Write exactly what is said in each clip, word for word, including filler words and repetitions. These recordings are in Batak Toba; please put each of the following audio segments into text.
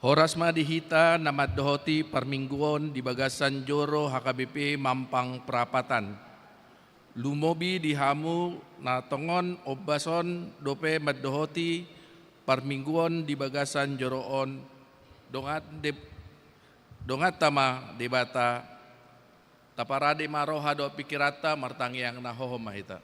Horas ma di hita na mandohoti parmingguon di bagasan joro H K B P Mampang Prapatan. Lumobi di hamu na tongon ombas on dope mandohoti parmingguon di bagasan joro on, dongan de-, donganta ma Debata. Taparade ma roha dohot pingkiranta, martangiang na hohom ma hita.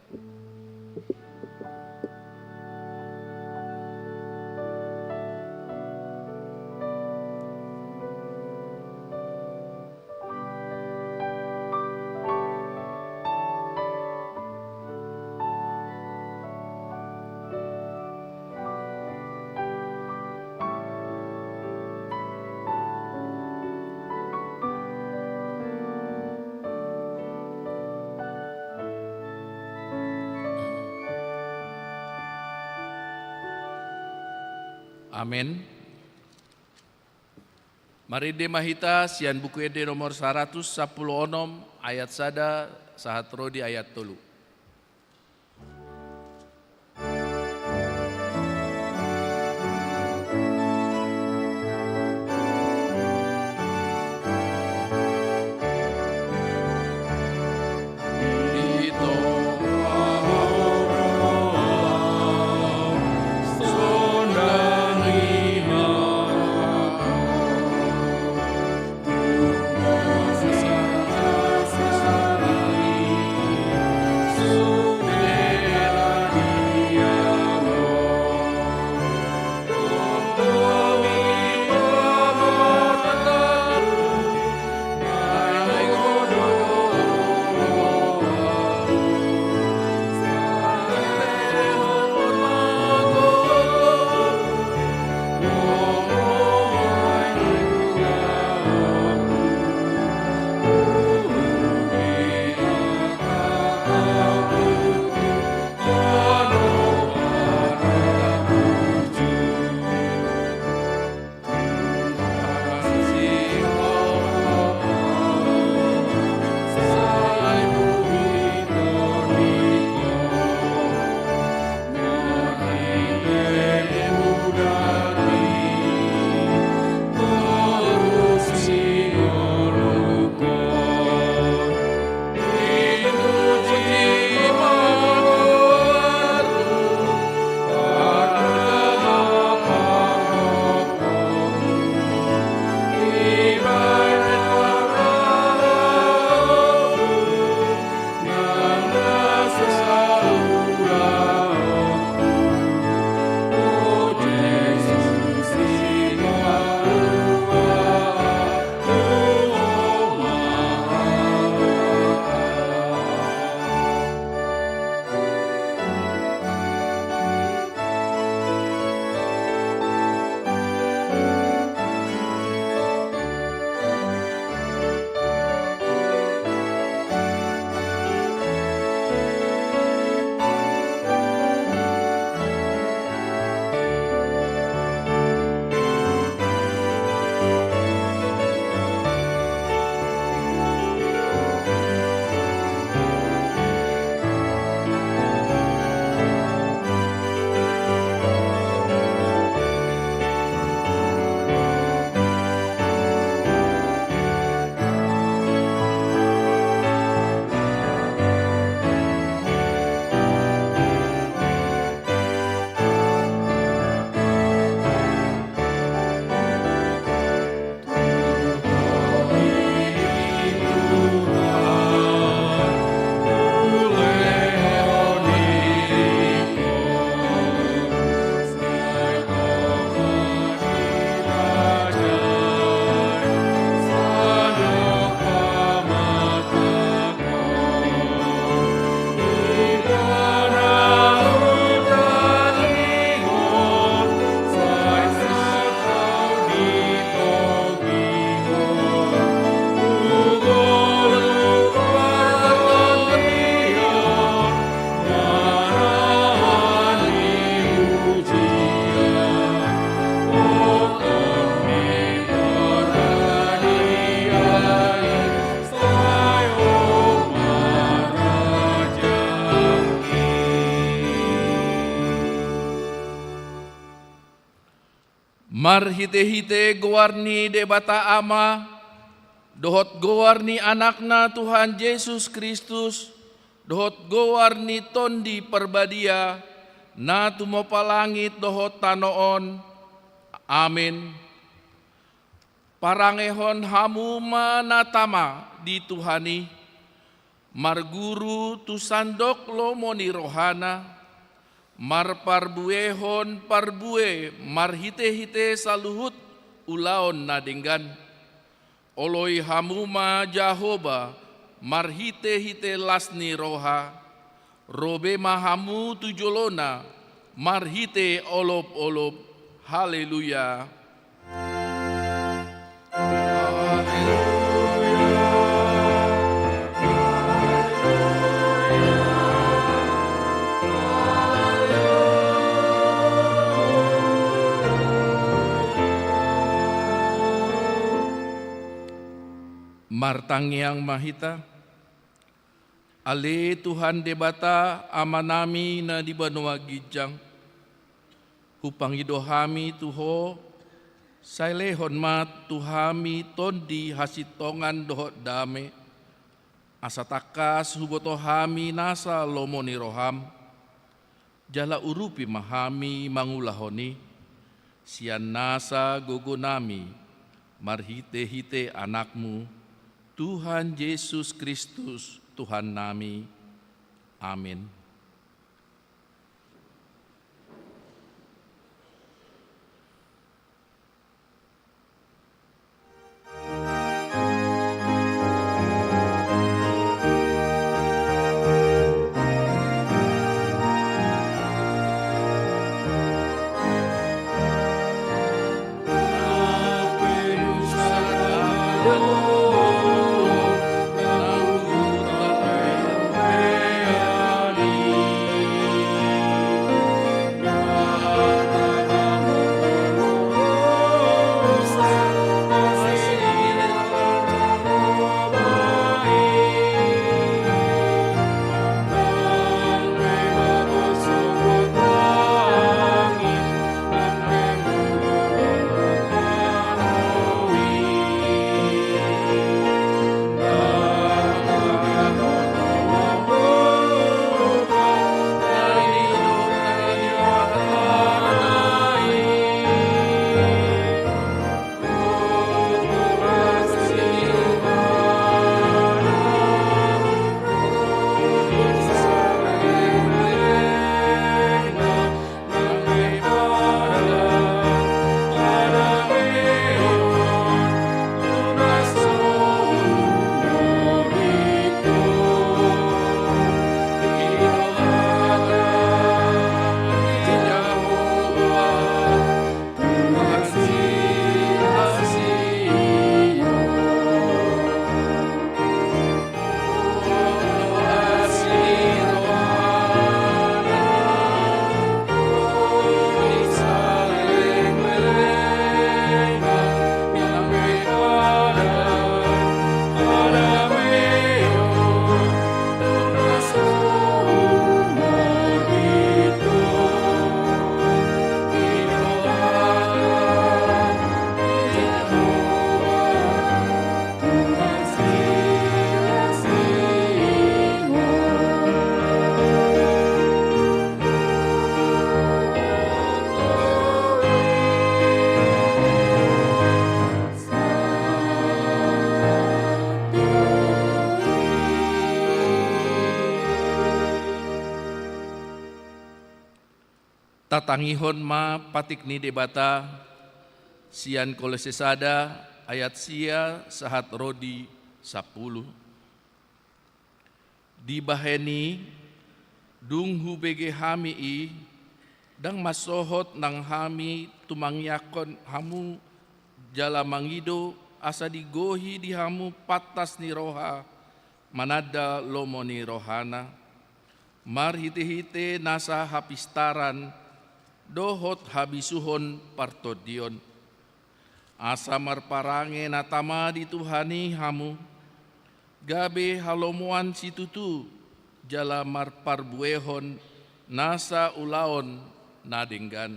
Amen. Marende ma hita sian Buku Ende nomor saratus sampulu onom, ayat sada sahat ro di ayat tolu. Marhite-hite goar ni Debata Ama, dohot goar ni Anakna Tuhan Jesus Kristus, dohot goar ni Tondi Parbadia, na tumompa langit dohot tano on. Amen. Parangehon hamu ma na tama di Tuhan i, marguru tu sandok lomo ni rohana, marparbuehon parbue marhite-hite saluhut ulaon na denggan. Oloi hamu ma Jahowa marhite-hite las ni roha, ro be ma hamu tu jolona marhite olop-olop. Haleluya. Martangiang ma hita. Ale Tuhan Debata, Amanami na di banua ginjang, hupangido hami tu Ho, sai lehon ma tu hami tondi hasintongan dohot dame, asa tangkas huboto hami nasa lomo ni roham, jala urupi ma hami mangulahon i, sian nasa gogonami, marhite-hite Anakmu, Tuhan Jesus Kristus, Tuhannami. Amen. Tatangihon ma patik ni Debata sian Kolose sada ayat sia sahat ro di sampulu. Dibahen i, dung hubege hami i, ndang mansohot nang hami tumangiangkon hamu jala mangido asa digohi di hamu pantas ni roha mananda lomo ni rohana, marhite-hite nasa hapistaran dohot habisuhon partondion. Asa marparange na tama di Tuhan i hamu, gabe halomoan situtu jala marparbuehon nasa ulaon na denggan.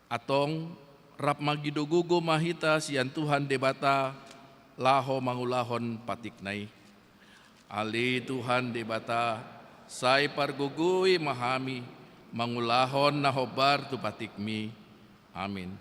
Antong, Rap mangido gogo ma hita sian Tuhan Debata, laho mangulahon patikna i. Ale Tuhan Debata, sai pargogoi ma hami, mangulahon na hombar tu patikmi. Amin.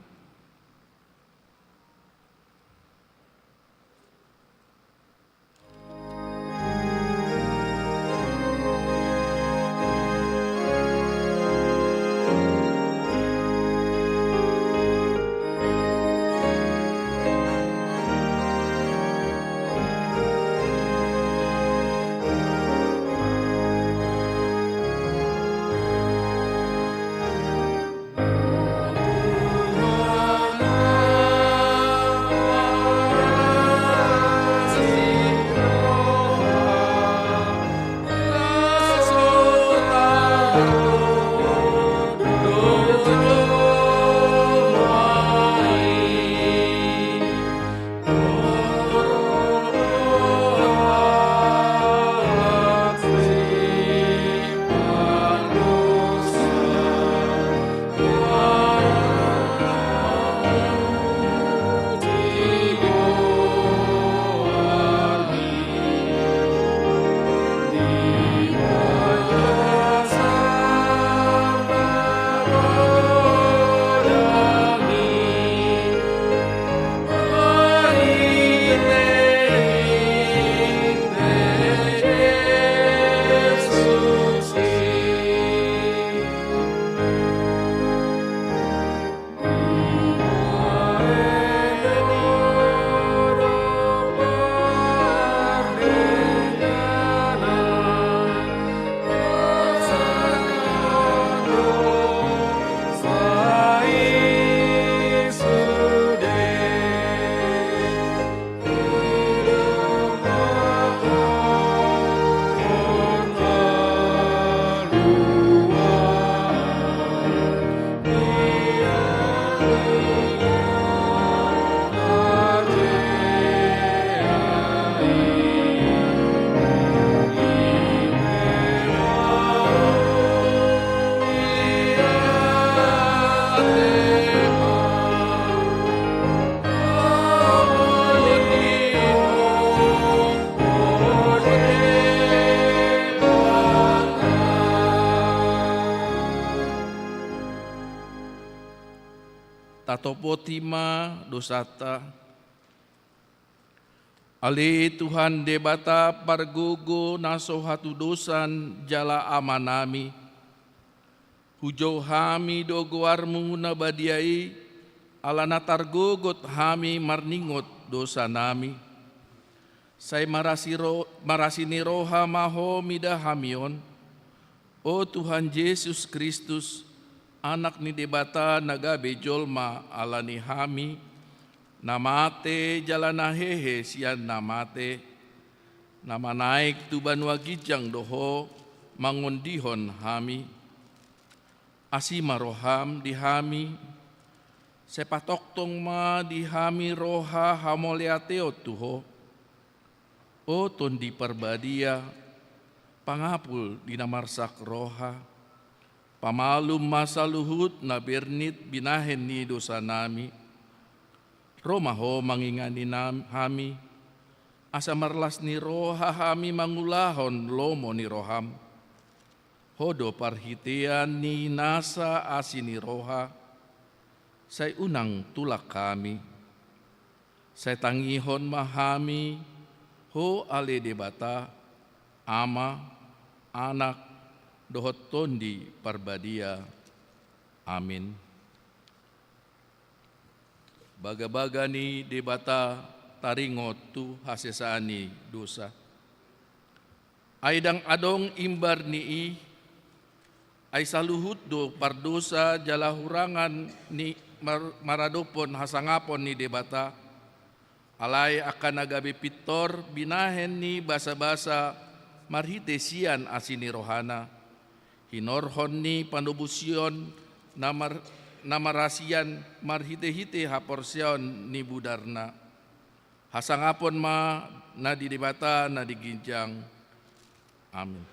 Tatopoti ma dosanta. Ale Tuhan Debata pargogo na so hatudosan jala Amanami, hujou hami do goarmu na badia i, ala na targogot hami marningot dosanami. Sai marasi ro-, marasi ni roha ma ho mida hami on, o Tuhan Jesus Kristus, Anak ni Debata na gabe jolma ala ni hami, na mate jala na hehe sian na mate, na manaek tu banua ginjang do ho mangondihon hami. Asi ma roham di hami, sai patongtong ma di hami roha hamauliateon tu ho. O Tondi Parbadia, pangapul di na marsak roha, pamalum ma saluhut na bernit binahen ni dosanami. Ro ma ho mangingani nam-, hami, asa marlas ni roha hami mangulahon lomo ni roham. Ho do parhitean ni nasa asi ni roha, sai unang tulak hami. Sai tangihon ma hami, ho ale Debata, Ama, Anak, dohot Tondi Parbadia. Amin. Bagabaga ni Debata taringot tu hasesaan ni dosa. Ai ndang adong imbar ni i, ai saluhut do pardosa jala hurangan ni mar-, maradophon hasangapon ni Debata, alai angka na gabe pintor binahen ni basabasa marhite sian asi ni rohana, hinorhon ni panobusion na mar-, na marasian marhitehite haporseaon ni budarna. Hasangapon ma na di Debata na di ginjang. Amin.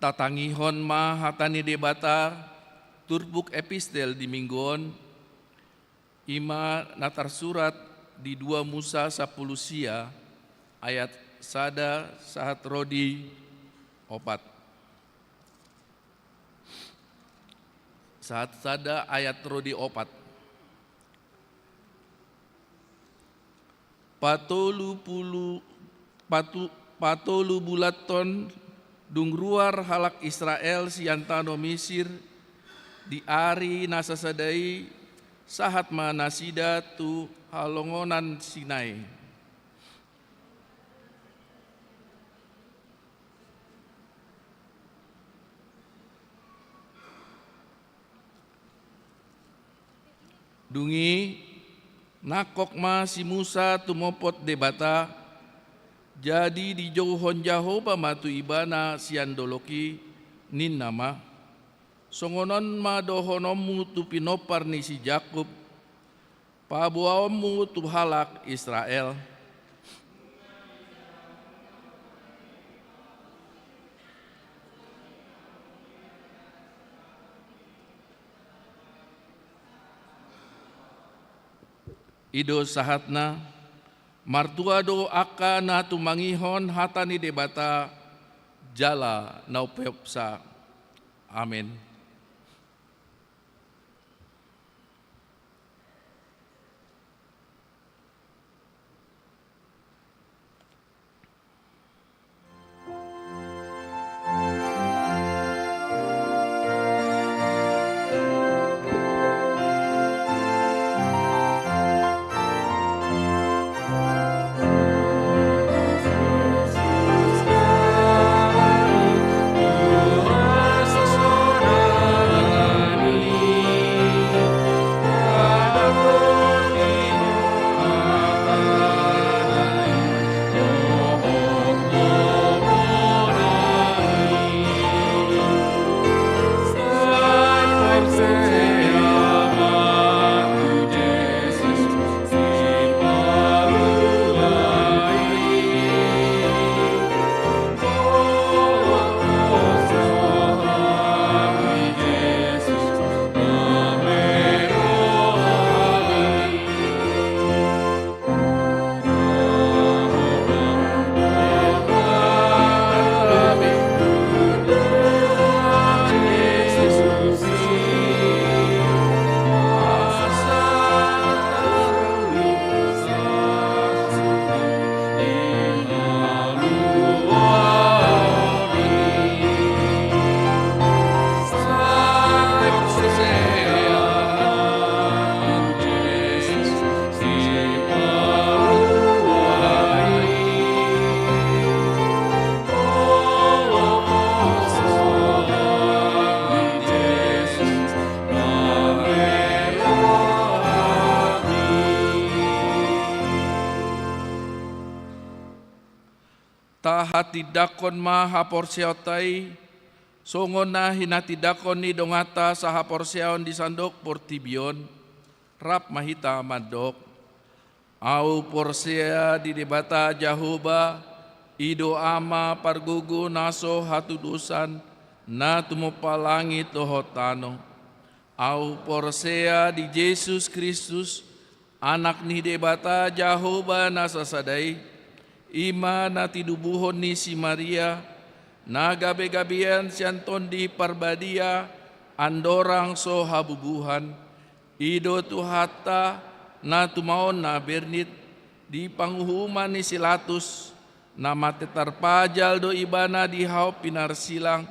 Tatangihon ma hata ni Debata, turpuk epistel di minggu on, i ma na tarsurat di dua Musa sampulu sia, ayat sada sahat ro di opat. Sahat sada ayat ro di opat. Patolu pulu, patu-, patolu bulan on dung ruar halak Israel sian tano Misir, di ari na sasada i sahat ma nasida tu halongonan Sinai. Dung i, nangkok ma si Musa tumopot Debata, jadi dijouhon Jahowa ma tu ibana sian dolok i, ninna ma: Songon on ma dohononmu tu pinompar ni si Jakub, paboaonmu tu halak Israel. I do sahatna, martua do angka na tumangihon hata ni Debata jala na umpeopsa. Amen. Tahatindangkon ma haporseaonta i, songon na hinatindangkon ni donganta sahaporseaon di sandok portibi on. Rap ma hita mandok: Ahu porsea di Debata Jahowa, i do Ama pargogo na so hatudosan, na tumompa langit dohot tano. Ahu porsea di Jesus Kristus, Anak ni Debata Jahowa na sasada i, i ma na tinubuhon ni si Maria, na gabegabean sian Tondi Parbadia, andorang so habubuhan. I do Tuhanta, na tumaon na bernit, di panguhuman ni si Latus, na mate tarpajal do Ibana di hau pinarsilang,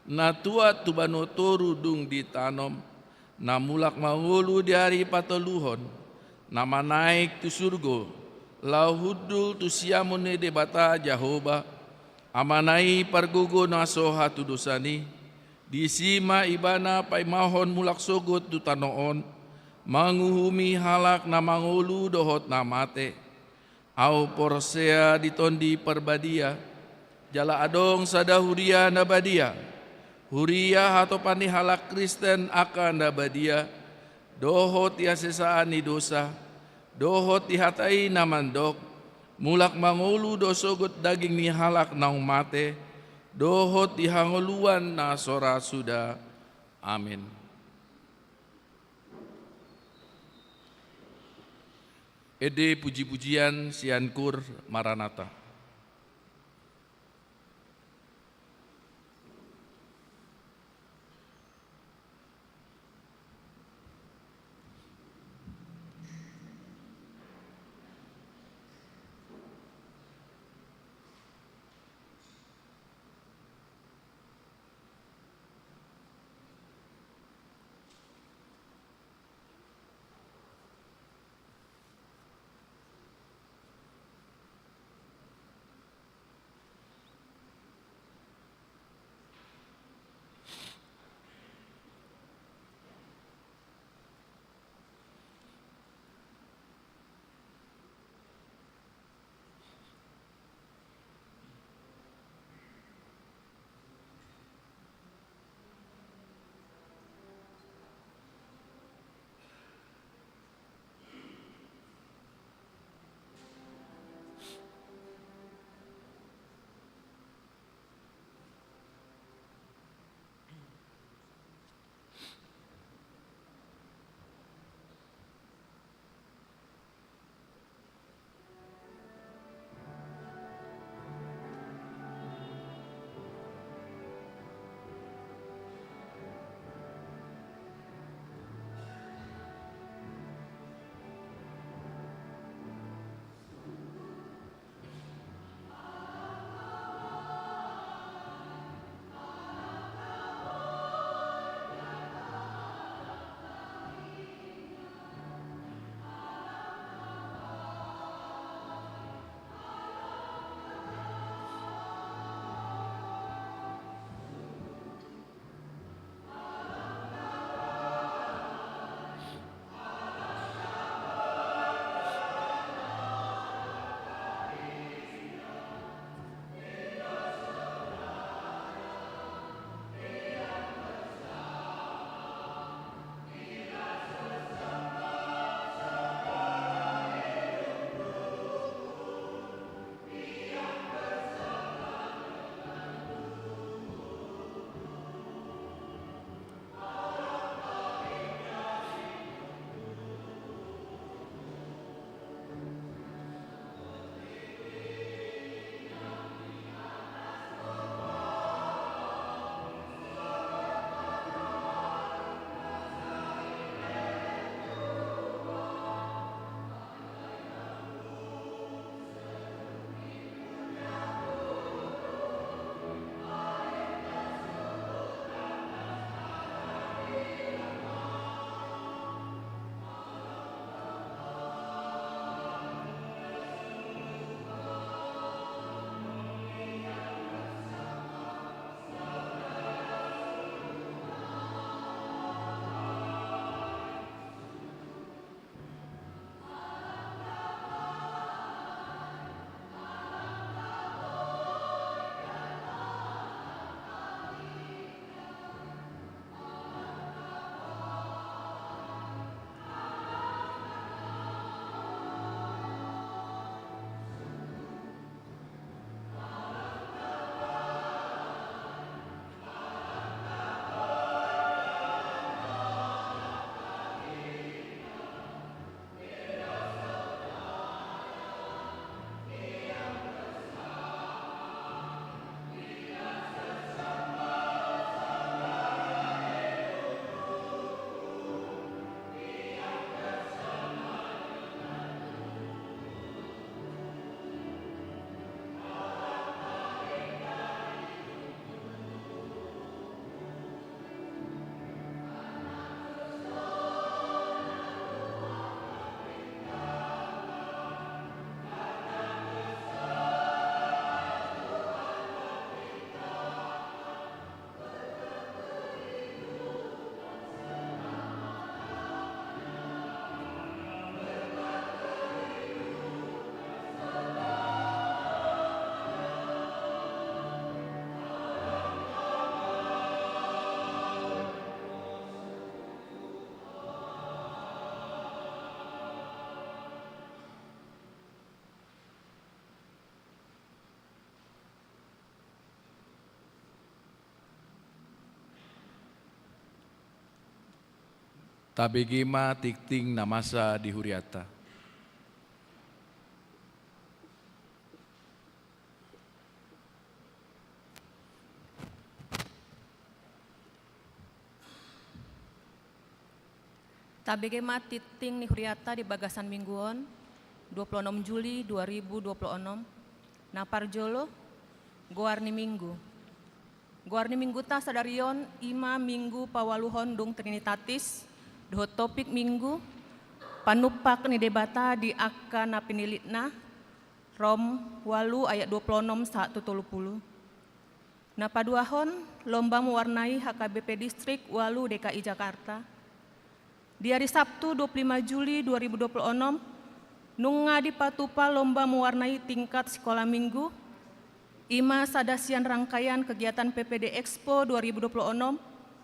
na tuat tu banua toru dung ditanom, na mulak mangolu di ari patoluhon, na manaek tu surgo, laho hundul tu siamun ni Debata Jahowa, Amana i pargogo na so hatudosan i. Disi ma Ibana paimahon mulak sogot tu tano on, manguhumi halak na mangolu dohot na mate. Ahu porsea di Tondi Parbadia, jala adong sada huria na badia, huria hatopan ni halak Kristen angka na badia, dohot di hasesaan ni dosa, dohot di hata i na mandok: Mulak mangolu do sogot daging ni halak naung mate, dohot di hangoluan na so ra suda. Amin. Ende puji-pujian sian Kur Maranatha. Tabege ma tingting na masa di huriata. Tabege ma tingting ni huriata di bagasan minggu on, dua puluh enam Juli dua ribu dua puluh enam. Na parjolo, goar ni minggu. Goar ni mingguta sadari on i ma minggu paualuhon dung Trinitatis, dohot topik minggu, panumpak ni Debata di angka na pinillitna, Rom ualu ayat dua puluh enam sahat tu tolu puluh. Na paduahon, lomba mewarnai H K B P Distrik ualu D K I Jakarta. Di ari Sabtu dua puluh lima Juli dua ribu dua puluh enam, nunga dipatupa lomba mewarnai tingkat sikola minggu, i ma sada sian rangkaian kegiatan P P D Expo dua ribu dua puluh enam,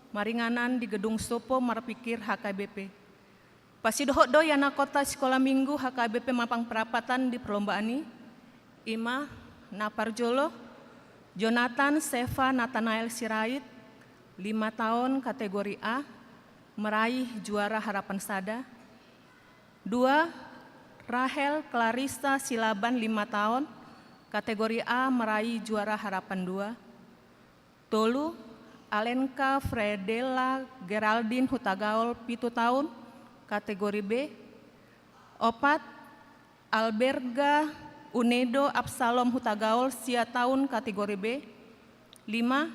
maringanan di Gedung Sopo Marpikir H K B P. Pasidohot do ianakhonta sikola minggu H K B P mampang perapatan di perlombaan i, i ma, na parjolo, Jonathan Seva Nathanael Sirait, lima taon, kategori A, meraih juara harapan sada. Dua, Rahel Clarissa Silaban, lima taon, kategori A, meraih juara harapan dua. Tolu, Alenka Fredella Geraldine Hutagaol, pitu taon, kategori B. Opat, Alberga Unedo Absalom Hutagaol, sia taon, kategori B. Lima,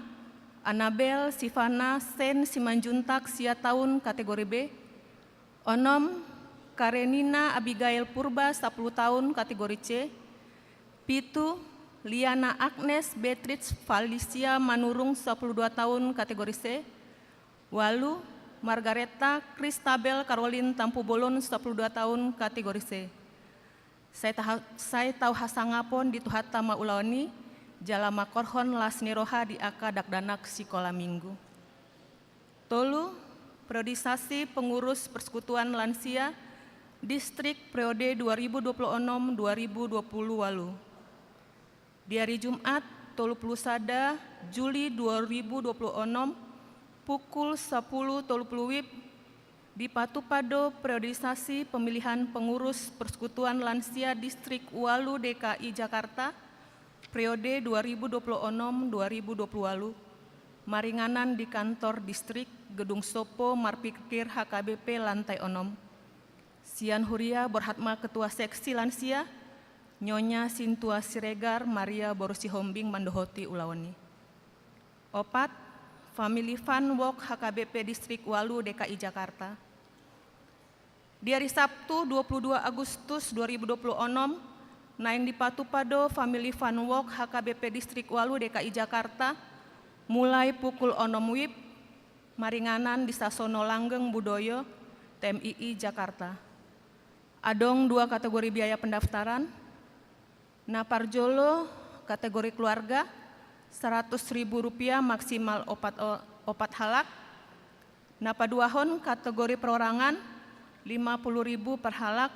Anabel Sivana Sen Simanjuntak, sia taon, kategori B. Onom, Karenina Abigail Purba, sapulu taon, kategori C. Pitu, Liana Agnes Beatrix Falicia Manurung, sapulu dua taon, kategori C. Ualu, Margareta Christabel Caroline Tampubolon, sapulu dua taon, kategori C. Sai taha-, sai tau hasangapon di Tuhanta ma ulaon i, jala mangkorhon las ni roha di angka dakdanak sikola minggu. Tolu, priorisasi pengurus Persekutuan Lansia Distrik periode dua ribu dua puluh enam dua ribu dua puluh ualu. Di ari Jumat, tolu puluh sada Juli dua ribu dua puluh enam, pukul sapulu tolu puluh WIB, dipatupa do priorisasi pemilihan pengurus Persekutuan Lansia Distrik ualu D K I Jakarta, periode dua ribu dua puluh enam dua ribu dua puluh ualu, maringanan di kantor distrik, Gedung Sopo Marpikir H K B P, lantai onom. Sian huria borhat ma Ketua Seksi Lansia, Nyonya Sintua Siregar Maria boru Sihombing mandohoti ulaon i. Opat, Family Fun Walk H K B P Distrik ualu D K I Jakarta. Di ari Sabtu, dua puluh dua Agustus dua ribu dua puluh enam, naeng dipatupa do Family Fun Walk H K B P Distrik ualu D K I Jakarta, mulai pukul onom WIB, maringanan di Sasono Langgeng Budoyo, T M I I, Jakarta. Adong dua kategori biaya pendaftaran. Na parjolo, kategori keluarga, seratus ribu rupiah, maksimal opat o-, opat halak. Na paduahon, kategori perorangan, lima puluh ribu per halak.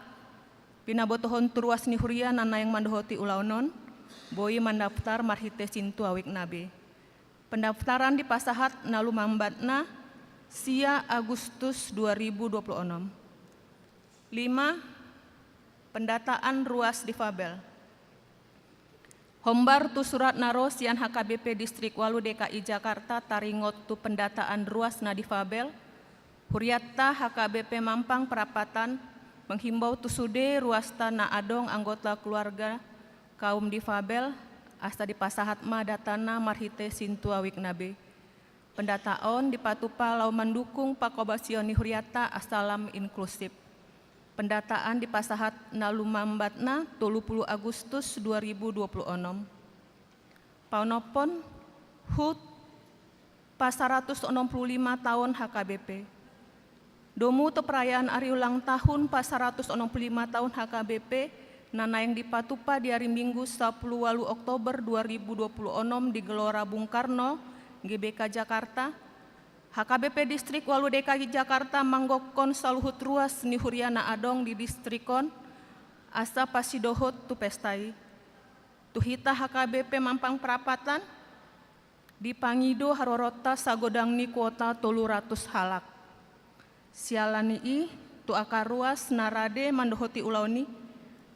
Pinabotohon tu ruas ni huria na naeng mandohoti ulaon on, boi mandaftar marhite sintua wikna be. Pendaftaran dipasahat na lumambatna sia Agustus dua ribu dua puluh enam. Lima, pendataan ruas difabel. Hombar tu surat na ro sian H K B P Distrik ualu D K I Jakarta taringot tu pendataan ruas na difabel, hurianta H K B P Mampang Perapatan menghimbau tu sude ruasta na adong anggota keluarga kaum difabel, asa dipasahat ma datana marhite sintua wikna be. Pendata on dipatupa laho mandukung panghobasion ni hurianta asa lam inklusif. Pendataan dipasahat na lumambatna tolu puluh Agustus dua ribu dua puluh enam. Paonomhon, hut pasaratus onom puluh lima taon H K B P. Domu tu perayaan ari ulang tahun pasaratus onom puluh lima taon H K B P na naeng dipatupa di ari Minggu sapuluh ualu Oktober dua ribu dua puluh onom di Gelora Bung Karno, G B K Jakarta, H K B P Distrik ualu D K I Jakarta manggokkon saluhut ruas ni huria na adong di distrik on asa pasidohot tu pesta i. Tu hita H K B P Mampang Perapatan, dipangido haroronta sagodang ni kuota tolu ratus halak. Siala ni i, tu angka ruas na rade mandohoti ulaon i,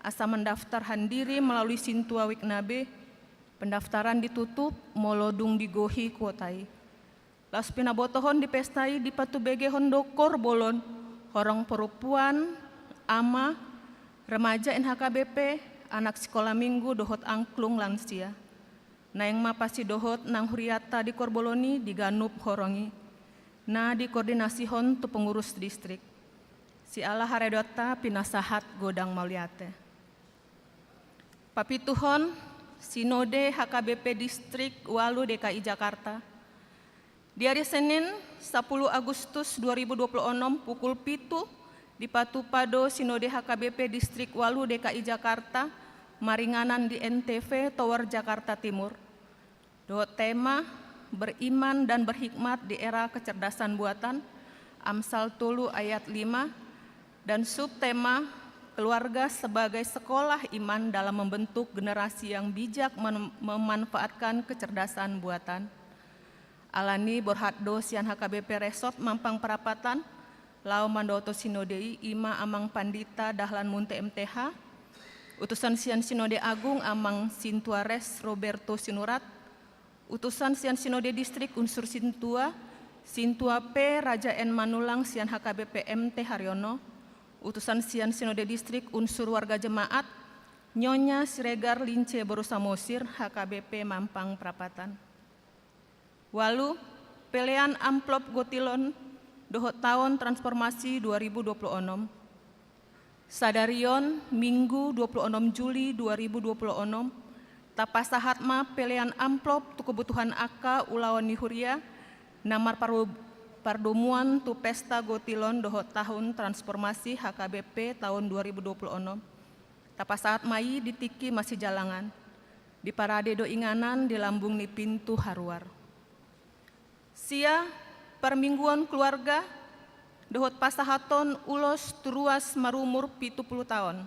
asa mandaftar handiri melalui sintua Wiknabe, pendaftaran ditutup molo dung digohi kuota i. Laos pinabotohon di pesta i dipatubegehon do kor bolon, horong perempuan, ama, remaja N H K B P, anak sikola minggu dohot angklung lansia. Naeng ma pasidohot nang hurianta di kor bolon i di ganup horong i, na dikoordinasihon tu pengurus distrik. Siala haradeonta pinasahat godang mauliate. Papituhon, Sinode H K B P Distrik ualu D K I Jakarta. Di ari Senin, sapuluh Agustus dua ribu dua puluh onom, pukul pitu, dipatupa do Sinode H K B P Distrik ualu D K I Jakarta, maringanan di N T V Tower Jakarta Timur. Dohot tema, Beriman dan Berhikmat di Era Kecerdasan Buatan, Amsal tolu ayat lima, dan subtema, Keluarga sebagai sekolah iman dalam membentuk generasi yang bijak men-, memanfaatkan kecerdasan buatan. Alani borhat do sian H K B P Resort Mampang Prapatan, laho mandohoti sinode i, ima Amang Pandita Dahlan Munte M T H, utusan sian Sinode Agung Amang Sintua Res Roberto Sinurat, utusan sian Sinode Distrik unsur Sintua, Sintua P Raja N Manulang sian H K B P M T Haryono, utusan sian Sinode Distrik unsur warga jemaat, Nyonya Siregar Lince boru Samosir, H K B P Mampang Prapatan. Ualu, pelean amplop gotilon dohot taon transformasi dua ribu dua puluh onom. Sadari on, Minggu dua puluh onom Juli dua ribu dua puluh onom, tapasahat ma pelean amplop tu kebutuhan angka ulaon ni huria na marpardomuan tu pesta gotilon dohot taon transformasi H K B P taon dua ribu dua puluh onom. Tapasahat ma i di tingki masijalangan. Diparade do inganan di lambung ni pintu haruar. Sia, parmingguon keluarga dohot pasahaton ulos tu ruas marumur pitu pulu taon.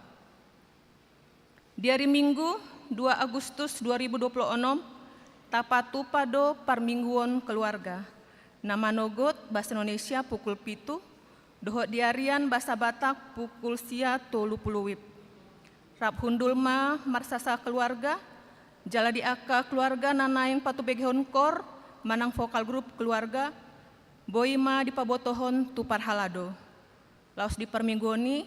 Di ari Minggu, dua Agustus dua ribu dua puluh onom, tapatupa do parmingguon keluarga na manogot bahasa Indonesia pukul pitu, dohot di arian bahasa Batak pukul sia tolu pulu WIB. Rap hundul ma marsasa keluarga, jala di angka keluarga na naeng patubegehon kor manang vokal grup keluarga, boi ma dipabotohon tu parhalado. Laos di parmingguon i,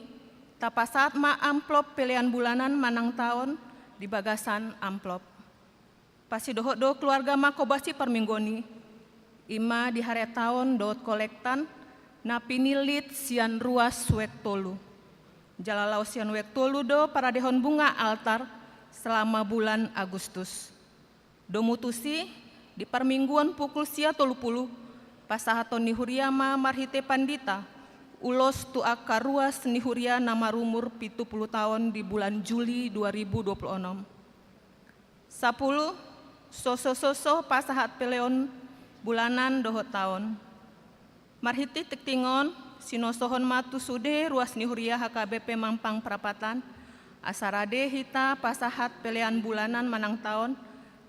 tapasahat ma amplop pelean bulanan manang taon di bagasan amplop. Pasidohot do keluarga mangkobasi parmingguon i, ima di haretaon dohot kolektan na pinillit sian ruas WEG tolu. Jala laos sian WEG tolu do paradehon bunga altar selama bulan Agustus. Domu tusi, di parmingguon pukul sia tolu pulu, pasahaton ni huria ma marhite pandita ulos tu angka ruas ni huria na marumur pitu pulu taon di bulan Juli dua ribu dua puluh onom. Sapulu, sosososo pasahat peleon bulanan dohot taon. Marhite tingting on, sinosohon ma tu sude ruas ni huria H K B P Mampang Prapatan, asa rade hita pasahat pelean bulanan manang taon,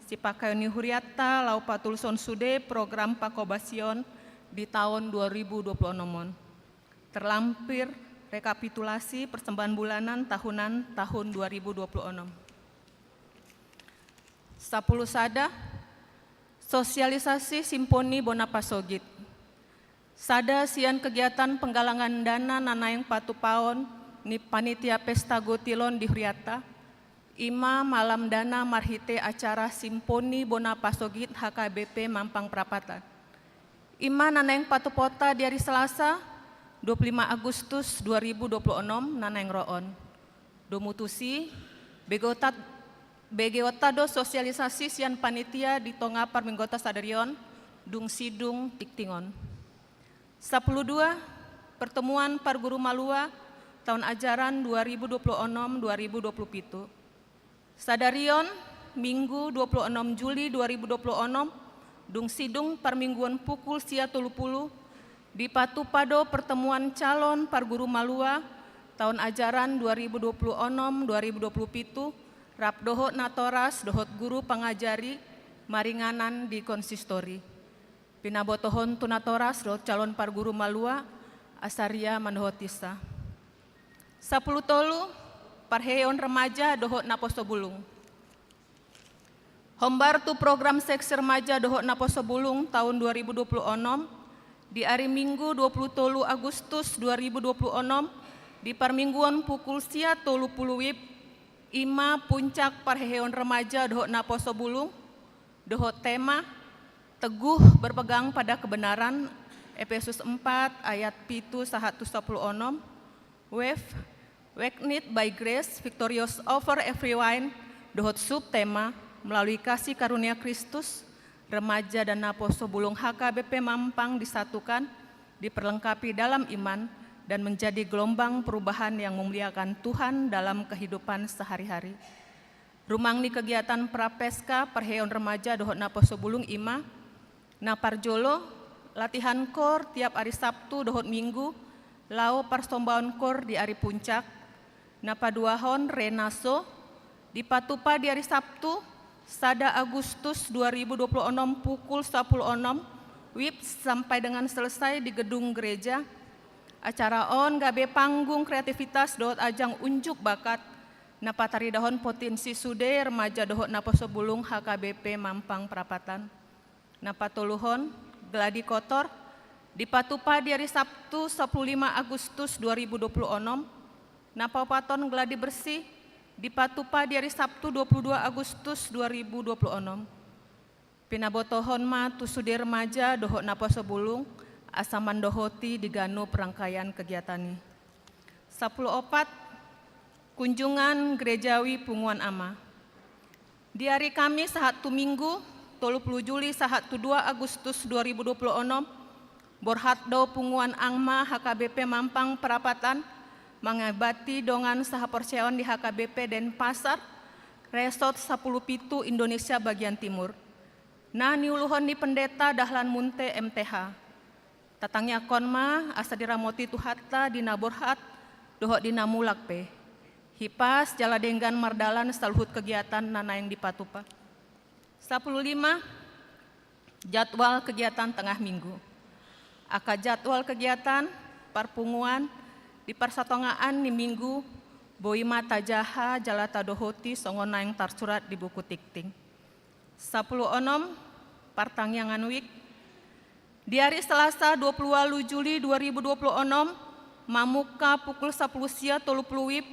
sipangkaon ni hurianta laho patuluson sude program pangkobasion di taon dua ribu dua puluh onom on. Terlampir rekapitulasi persembahan bulanan tahunan tahun dua ribu dua puluh onom. Sapulu sada, sosialisasi simponi bona pasogit. Sada sian kegiatan penggalangan dana na naeng patupaon ni panitia pesta gotilon di hurianta, ima malam dana marhite acara simponi bona pasogit H K B P Mampang Prapatan. Ima na naeng patupaonta di ari Selasa, dua pulu lima Agustus dua ribu dua pulu onom na naeng ro on. Domu tusi, begeonta, begeonta do sosialisasi sian panitia di tonga parmingguonta sadari on, dung sidung tingting on. Sapulu dua, pertemuan parguru malua taon ajaran dua ribu dua pulu onom dua ribu dua pulu pitu. Sadari on, Minggu dua pulu onom Juli dua ribu dua pulu onom, dung sidung parmingguon pukul sia tolu pulu, dipatupa do pertemuan calon parguru malua taon ajaran dua ribu dua pulu onom dua ribu dua pulu pitu, rap dohot natoras dohot guru pangajari maringanan di konsistori. Pinabotohon tu natoras dohot calon parguru malua, Asaria mandohotisa. Sapuluh tolu, parheheon remaja dohot naposo bulung. Hombar tu program seksi remaja dohot naposo bulung taon dua ribu dua puluh onom, di ari Minggu dua puluh tolu Agustus dua ribu dua puluh onom, di parmingguon pukul sia tolu puluh wib, ima puncak parheheon remaja dohot naposo bulung, dohot tema, Teguh Berpegang pada Kebenaran, Efesus empat ayat pitu sahat tu sapuluh onom, wef, Weakened by Grace, Victorious Over Everyone, dohot subtema, Melalui Kasih Karunia Kristus, remaja dan naposo bulung H K B P Mampang disatukan, diperlengkapi dalam iman, dan menjadi gelombang perubahan yang memuliakan Tuhan dalam kehidupan sehari-hari. Rumang ni kegiatan Prapeska parheheon remaja dohot naposo bulung ima, na parjolo, latihan kor tiap ari Sabtu dohot Minggu, laho parsombaon kor di ari puncak. Na paduahon, Renaso, dipatupa di ari Sabtu, sada Agustus dua ribu dua puluh onom pukul sapuluh onom wib sampai dengan selesai di gedung gereja. Acara on gabe panggung kreativitas dohot ajang unjuk bakat, na pataridahon potensi sude remaja dohot naposo bulung H K B P Mampang Prapatan. Na patoluhon, Gladi Kotor, dipatupa di ari Sabtu sapuluh lima Agustus dua ribu dua puluh onom. Na paopathon, Gladi Bersih, dipatupa di ari Sabtu dua puluh dua Agustus dua ribu dua puluh onom. Pinabotohon ma tu sude remaja dohot naposo bulung, asa mandohoti di ganup rangkaian kegiatan i. Sapuluh opat, kunjungan gerejawi punguan ama. Di ari Kamis sahat tu Minggu, tolu puluh Juli sahat tu dua Agustus dua ribu dua puluh onom, borhat do punguan ama H K B P Mampang Prapatan, mangaibati dongan sahaporseaon di H K B P Denpasar, Resort sapuluh pitu Indonesia bagian timur. Na niuluhon ni Pendeta Dahlan Munte M T H. Tatangiangkon ma asa diramoti Tuhanta di na borhat dohot di na mulak pe. Hipas jala denggan mardalan saluhut kegiatan na naeng dipatupa. Sapuluh lima, jadwal kegiatan tengah minggu. Angka jadwal kegiatan, parpunguan, di parsatongaan ni minggu, boi ma tajaha jala tadohoti songon naeng tarsurat di buku tingting. Sapuluh onom, partangiangan wik. Di ari Selasa dua puluh walu Juli dua ribu dua puluh onom, mamungka pukul sapuluh sia tolu puluh wib,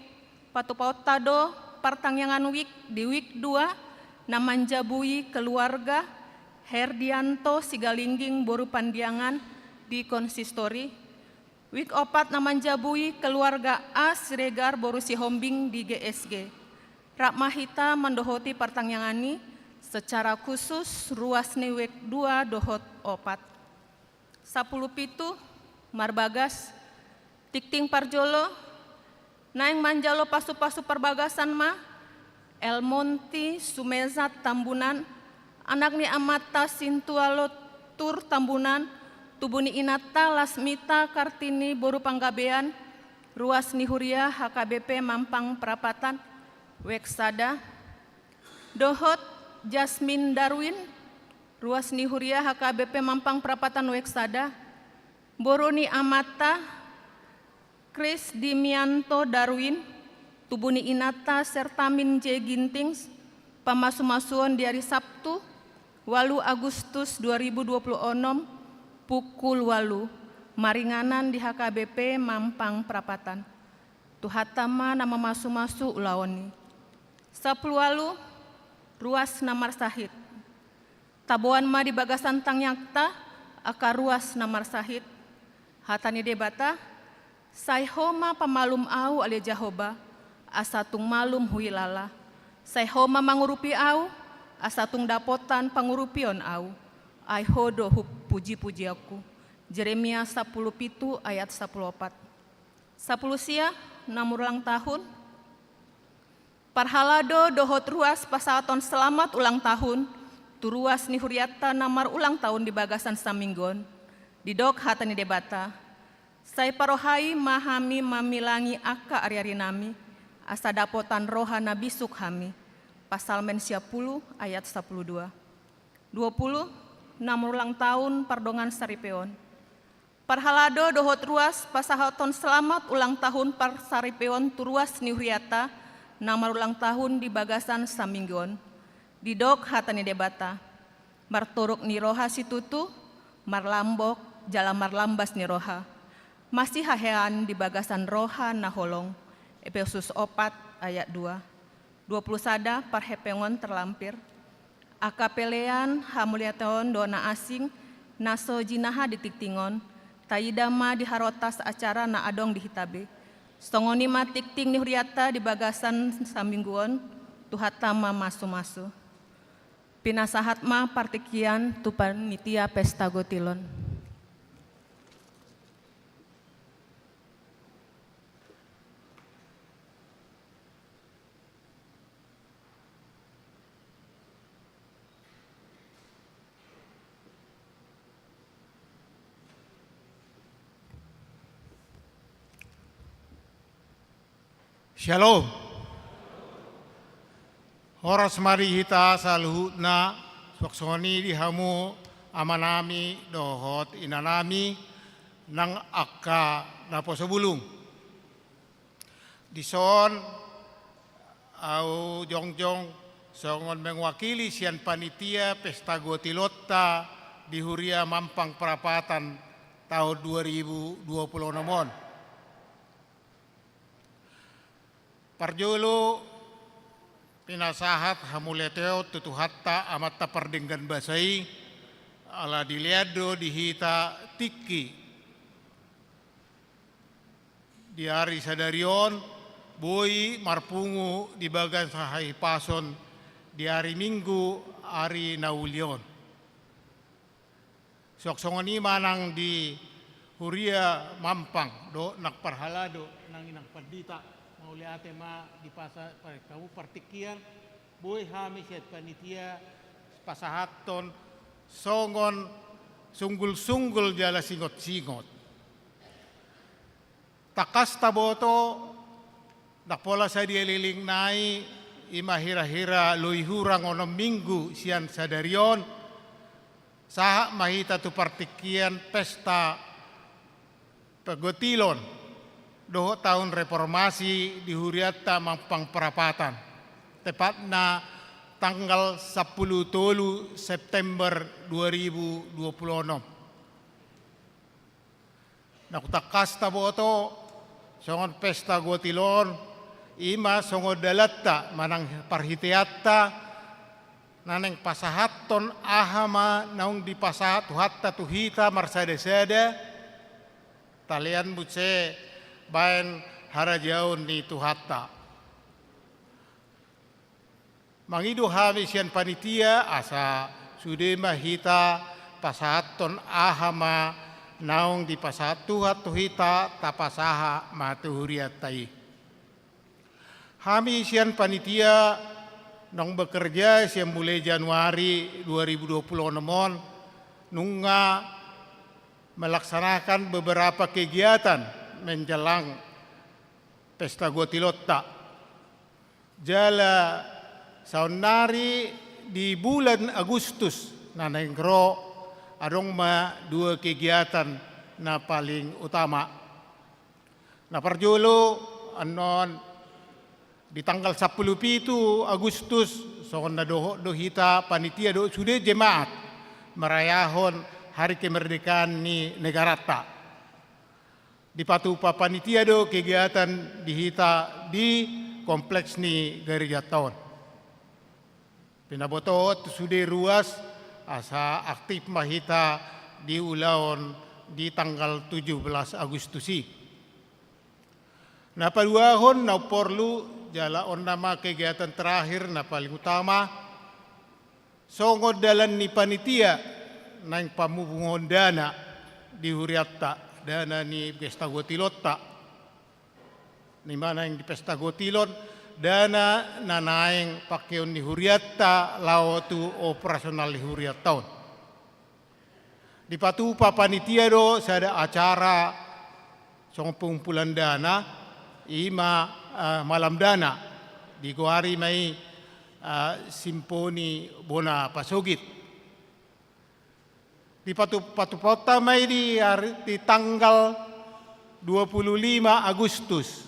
patupaonta do partangiangan wik di wik dua, na manjabui keluarga Herdianto Sigalingging boru Pandiangan di konsistori. Wik opat na manjabui keluarga A Siregar boru Sihombing di G S G. Rap ma hita mandohoti partangiangan i secara khusus ruas ni wik dua dohot opat. Sapuluh pitu, marbagas, tingting parjolo, naeng manjalo pasupasu parbagasan ma, El Monti Sumezat Tambunan, anak ni amanta Sintualo Tur Tambunan, tubu ni inanta Lasmita Kartini boru Panggabean, ruas ni huria H K B P Mampang Prapatan, wek sada, dohot Jasmine Darwin, ruas ni huria H K B P Mampang Prapatan wek sada, boru ni amanta Chris Dimianto Darwin, tubu ni inanta Sertamin J Gintings, pamasumasuon di ari Sabtu, walu Agustus dua ribu dua puluh onom, pukul walu, maringanan di H K B P Mampang Prapatan. Tuhanta ma na mamasumasu ulaon i. Sapuluh walu, ruas na marsahit. Taboan ma di bagasan tangiangta angka ruas na marsahit. Hata ni Debata, sai Ho ma pamalum ahu ale Jahowa, asa tung malum huilala. Sai Ho ma mangurupi ahu, asa tung dapotan pangurupion ahu. Ai Ho do hupujipujianku. Jeremia sapuluh pitu ayat sapuluh opat. Sapuluh sia, na marulang tahun. Parhalado dohot ruas pasahaton selamat ulang tahun tu ruas ni hurianta na marulang tahun di bagasan saminggu on. Didok hata ni Debata, sai parohai ma hami mamilangi angka ariarinami, asa dapotan roha na bisuk hami. Psalmen sia pulu ayat sapuluh dua. Dua pulu, na marulang tahun pardongan saripeon. Parhalado dohot ruas pasahathon selamat ulang tahun parsaripeon tu ruas ni hurianta na marulang tahun di bagasan saminggu on. Didok hata ni Debata: Martoruk ni roha situtu, marlambok jala marlambas ni roha, masihahean di bagasan roha na holong. Epesus opat ayat dua. Dua pulu sada parhepeng on terlampir. Angka pelean, hamuliateon dohot na asing na so jinaha di tingting on, taida ma di harotas acara na adong di hita be. Songon i ma tingting ni hurianta di bagasan saminggu on. Tuhanta ma masumasu. Pinasahat ma partingkian tu panitia pesta gotilon. Syalom. Horas ma di hita saluhutna, suang songon i di hamu amanami dohot inanami nang angka naposo bulung. Dison ahu jongjong songon mewakili sian panitia pesta gotilonta di Huria Mampang Prapatan tahun dua ribu dua puluh enam on. Parjolo, pinasahat hamuliateon tu Tuhanta Amanta Pardenggan Basa i, ala dilean do di hita tingki di ari sadari on, boi marpungu di bagasan hahipason di ari Minggu, ari na uli on. Suang songon i ma nang di Huria Mampang dohot nang parhalado, nang inang pandita, mauliate ma di pasa-, pa-, hamu partingkian, boi hami sian panitia pasahathon songon sunggul-sunggul jala singot-singot. Tangkas taboto, ndang pola sadia leleng nai, i ma hira-hira loi hurang onom minggu sian sadari on, sahat ma hita tu partingkian pesta pagotilon dohot tahun reformasi di Hurianta Mampang Prapatan, tepatna tanggal sampulu tolu September dua ribu dua puluh enam. Na hutangkas taboto, songon pesta gotilon, i ma songon dalanta manang parhiteanta, na naeng pasahathon aha ma naung dipasahat Tuhanta tu hita marsada-sada, talean muse baen harajaon ni Tuhanta. Mangido hami sian panitia, asa sude ma hita pasahathon aha ma naung dipasahat Tuhan tu hita, tapasahat ma tu hurianta i. Hami sian panitia naung bekerja sian mulai Januari dua ribu dua puluh enam on, nunga melaksanakan beberapa kegiatan menjelang pesta gotilonta. Jala saonnari di bulan Agustus na naeng ro, adong ma dua kegiatan na paling utama. Na parjolo, annon di tanggal sampulu pitu Agustus, songon na dohot do hita panitia dohot sude jemaat, merayahon hari kemerdekaan ni negaranta. Dipatupa panitia do kegiatan di hita di kompleks ni garejanta on. Pinabotohon tu sude ruas, asa aktif ma hita di ulaon di tanggal tujuh belas Agustus i. Na paduahon na umporlu, jala on nama kegiatan terakhir na paling utama, songon dalan ni panitia naeng pamupunguhon dana di hurianta, dana ni pesta gotilonta. Ima naeng di pesta gotilon, dana na naeng pakeon ni hurianta laho tu operasional ni hurianta on. Dipatupa panitia do sada acara songon pengumpulan dana, ima, eh, malam dana, digoari ma i, eh, Simponi Bona Pasogit. Dipatu-, patupaonta ma i di hari, di tanggal dua puluh lima Agustus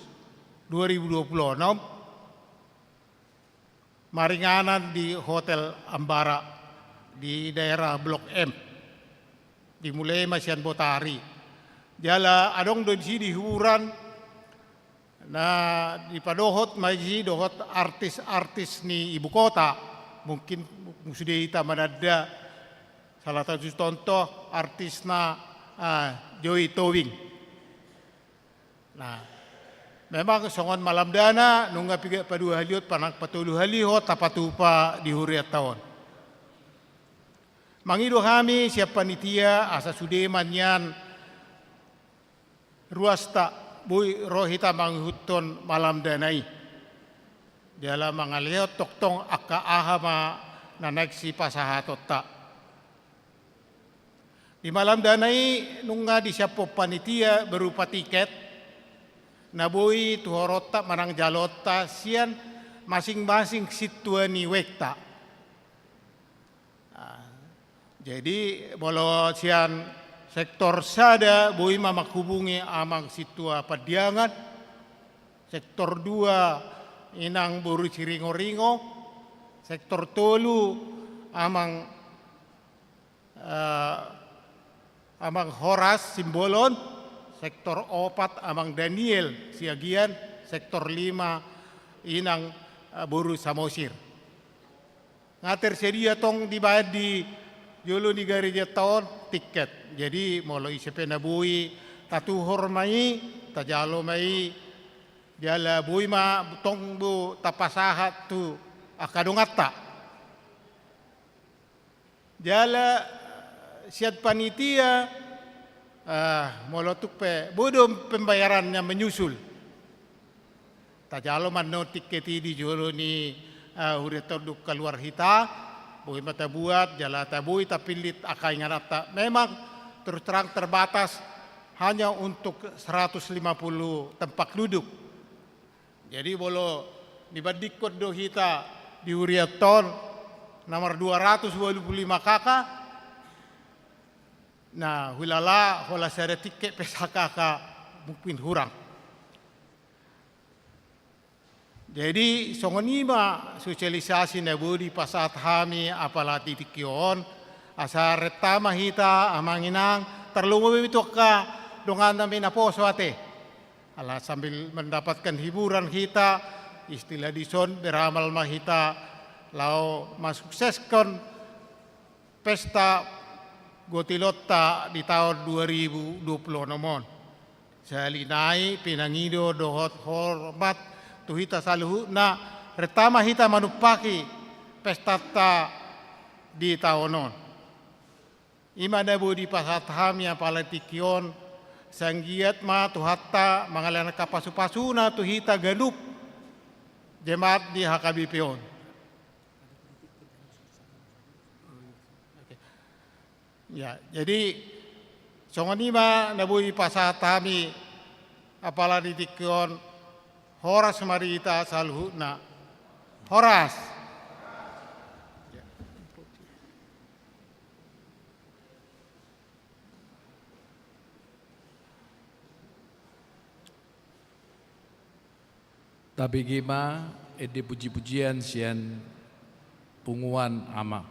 dua ribu dua puluh enam, maringanan di Hotel Ambara di daerah Blok M. Dimulai ma sian botari. Jala adong do disi di hiburan na dipadohot ma disi dohot artis-artis ni ibu kota. Mungkin sude hita mananda, salah satu contoh artisna, ah, Joy Tobing. Nah, memang songon malam dana, nunga piga paduahalihon, manang patoluhalihon tapatupa di hurianta on. Mangido hami sian panitia asa sude ma nian ruasta boi ro hita mangihuthon malam dana i. Jala mangalehon tongtong angka aha ma na naeng sipasahatonta. Di malam dana i nunga disiaphon panitia berupa tiket na boi tuhoronta manang jaloonta sian masing-masing sintua ni wekta. Ah, jadi molo sian sektor sada boi ma manghubungi amang sintua Pandiangan, sektor dua inang boru Siringoringo, sektor tolu amang, eh, amang Horas Simbolon, sektor opat amang Daniel Siagian, sektor lima inang, eh, boru Samosir. Nga tersedia tong dibaen di jolo ni garejanta on tiket. Jadi molo ise pe na boi tatuhor ma i, tajalo ma i, jala boi ma tong do tapasahat tu angka donganta. Jala sian panitia, eh, molo tung pe boi do pembayarannya menyusul. Tajalo ma annon tiket i di jolo ni, eh, hurianta on dung kaluar hita, boi ma tabuat, jala taboi tapillit angka ingananta. Memang terus terang terbatas, hanya untuk seratus lima puluh tempat duduk. Jadi molo dibandingkon do hita di hurianta on, nomor dua ratus walu pulu lima K K, na hulala holan sada tiket pe sa K K mungkin hurang. Jadi songon i ma sosialisasi na boi dipasahat hami apala di tingki on, asa renta ma hita amang inang, tarlumobi tu angka dongan nami naposo ate. Ala sambil mendapatkan hiburan hita, istilah dison beramal ma hita laho mansukseskon pesta gotilonta di taon dua ribu dua puluh enam on. Sahali nai pinangido dohot hormat tu hita saluhutna, renta ma hita manumpahi pestanta di taon on. I ma na boi dipasahat hami apala di tingki on, sai anggiat ma Tuhanta mangalehon angka pasupasuna tu hita ganup jemaat di H K B P on. Ya, jadi songon i ma na boi pasahat hami apala di tingki on, horas ma di hita saluhutna. Horas. Tabege ma ende pujipujian sian punguan ama.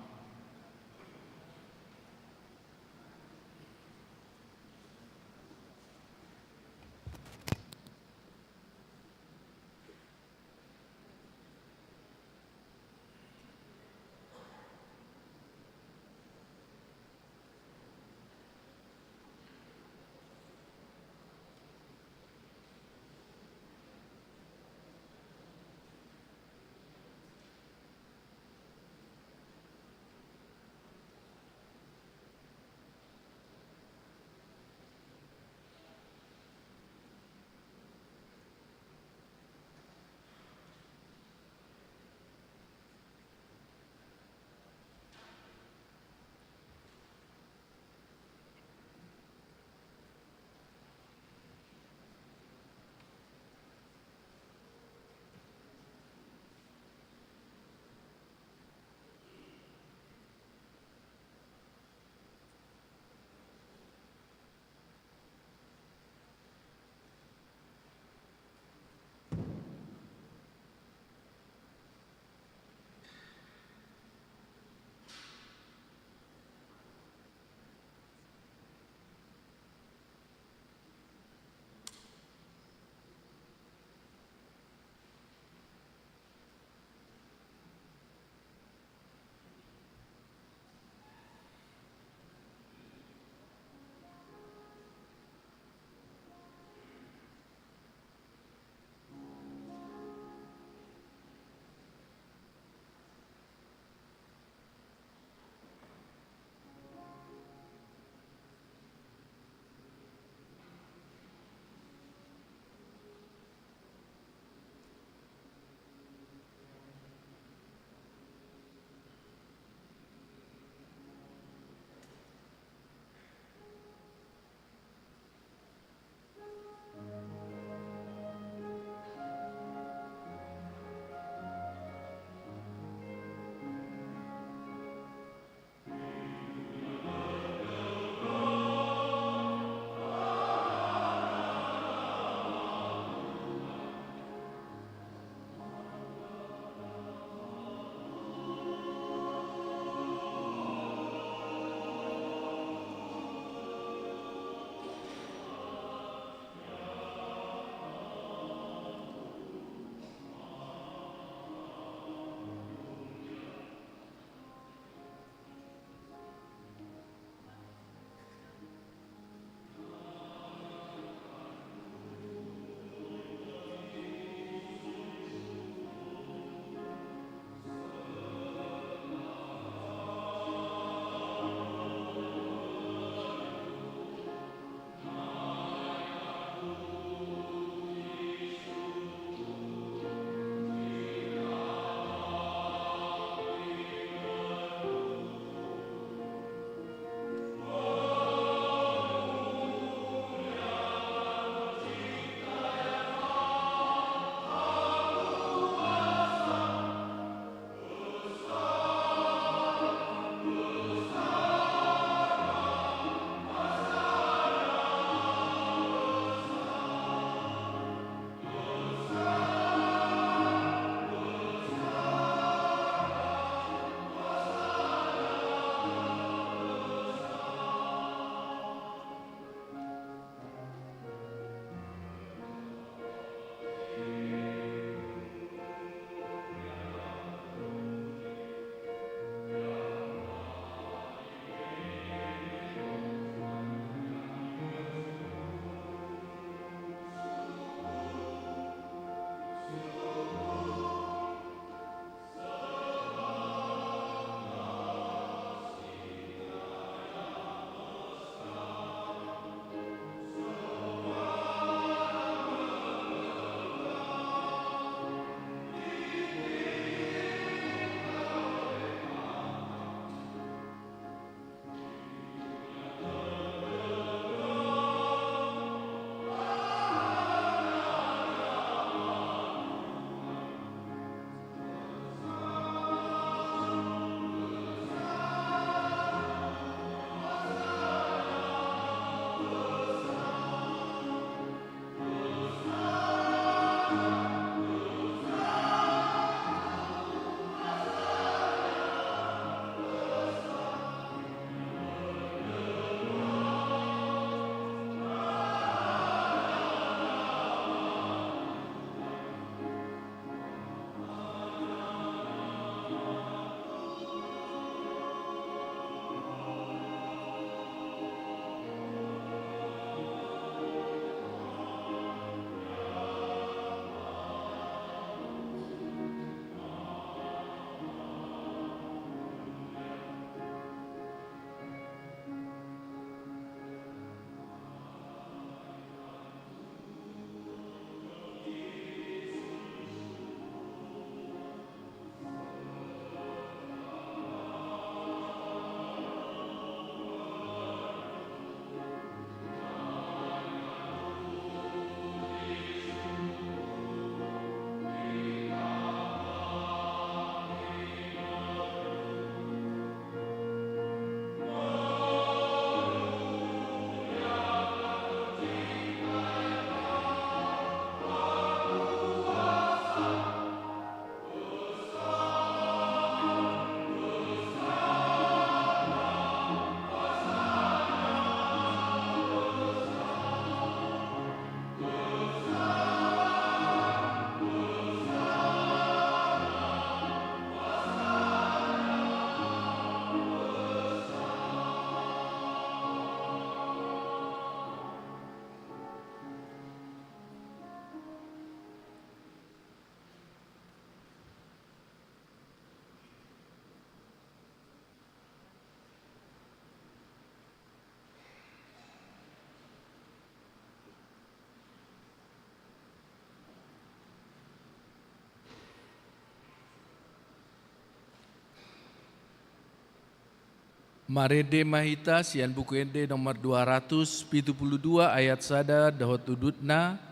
Marende ma hita sian Buku Ende nomor dua ratus pitu pulu dua ayat sada dohot udutna,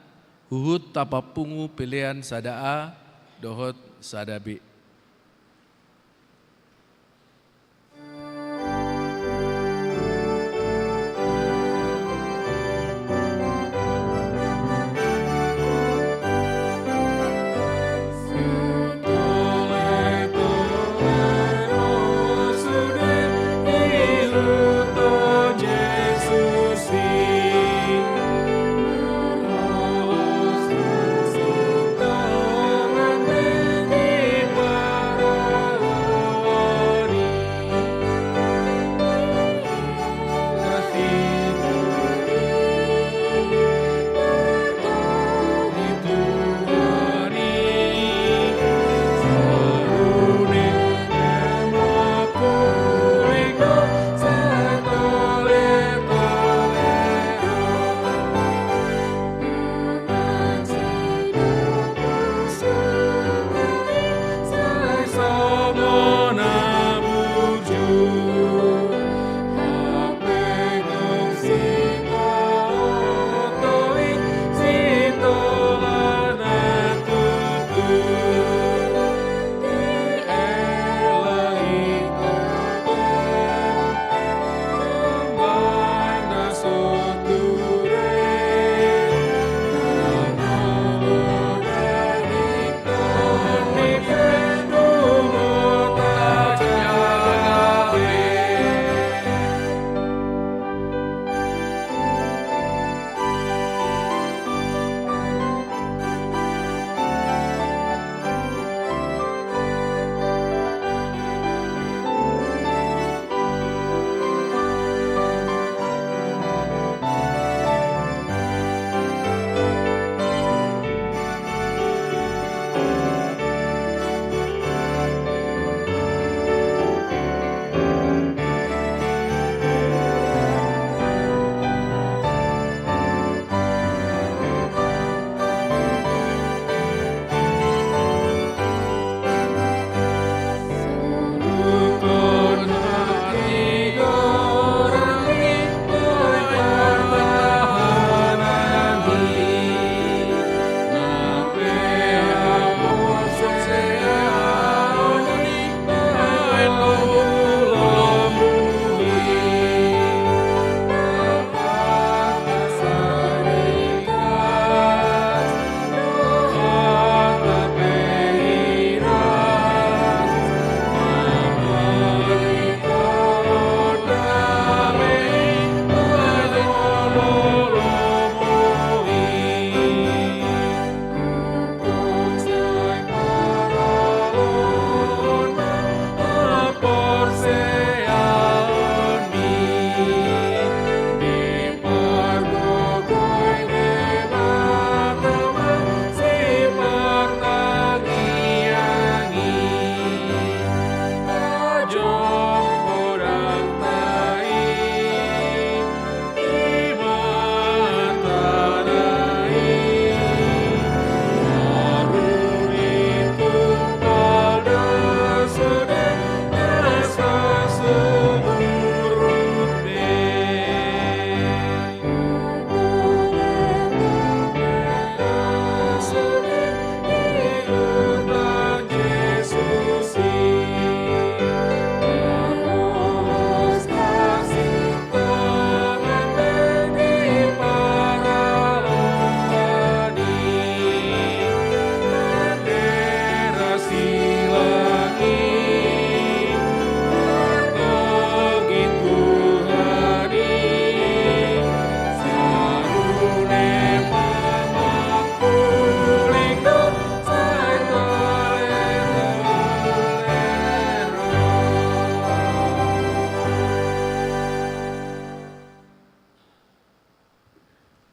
huhut tapapungu pelean sada A dohot sada B.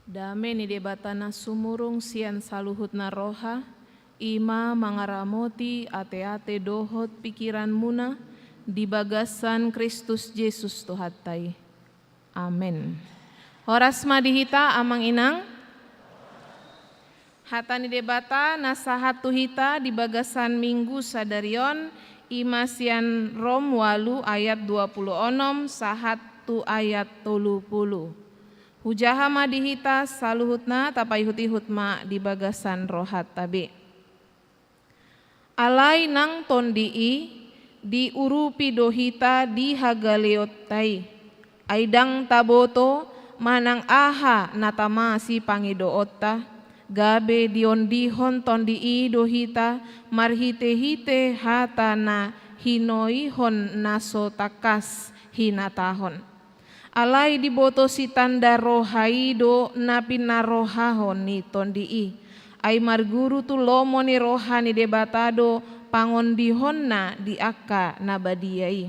Dame ni Debata na sumurung sian saluhutna roha, i ma mangaramoti ateate dohot pikiranmuna di bagasan Kristus Jesus Tuhanta i. Amen. Horas ma di hita, Amang Inang. Hata ni Debata na sahat tu hita di bagasan Minggu sadari on, I ma sian Rom ualu ayat dua pulu onom sahat tu ayat tolu pulu. Hujaha ma di hita saluhutna, tapaihut-ihut ma di bagasan rohanta be. Alai nang Tondi i, diurupi do hita di hagaleonta i. Ai ndang taboto manang aha na tama sipangidoonta, gabe diondihon Tondi i do hita marhite-hite hata na hinoihon na so tangkas hinatahon. Alai diboto sitanda roha i do na pinarohahon ni Tondi i. Ai marguru tu lomo ni roha ni Debata do pangondihonna di angka na badia i.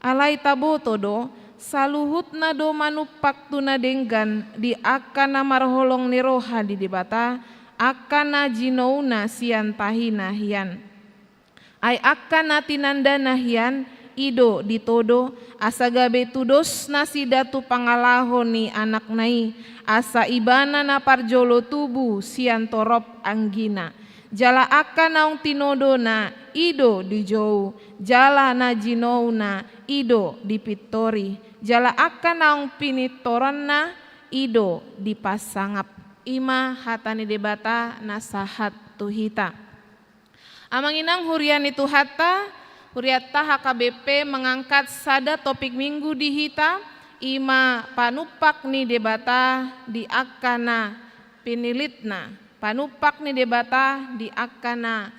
Alai taboto do, saluhutna do manumpak tu na denggan di angka na marholong ni roha ni Debata, angka na jinouna sian tahi na hian. Ai angka na tinandana hian, i do ditodo, asa gabe tudos nasida tu pangalaho ni Anakna i, asa Ibana na parjolo tubu sian torop anggina. Jala angka naung tinodona, i do dijou, jala na jinouna, i do dipintori, jala angka naung pinintoronna, i do dipasangap. I ma hata ni Debata na sahat tu hita. Amang inang huria ni Tuhanta, hurianta H K B P mengangkat sada topik minggu di hita, i ma panumpak ni Debata di angka na pinilitna. Panumpak ni Debata di angka na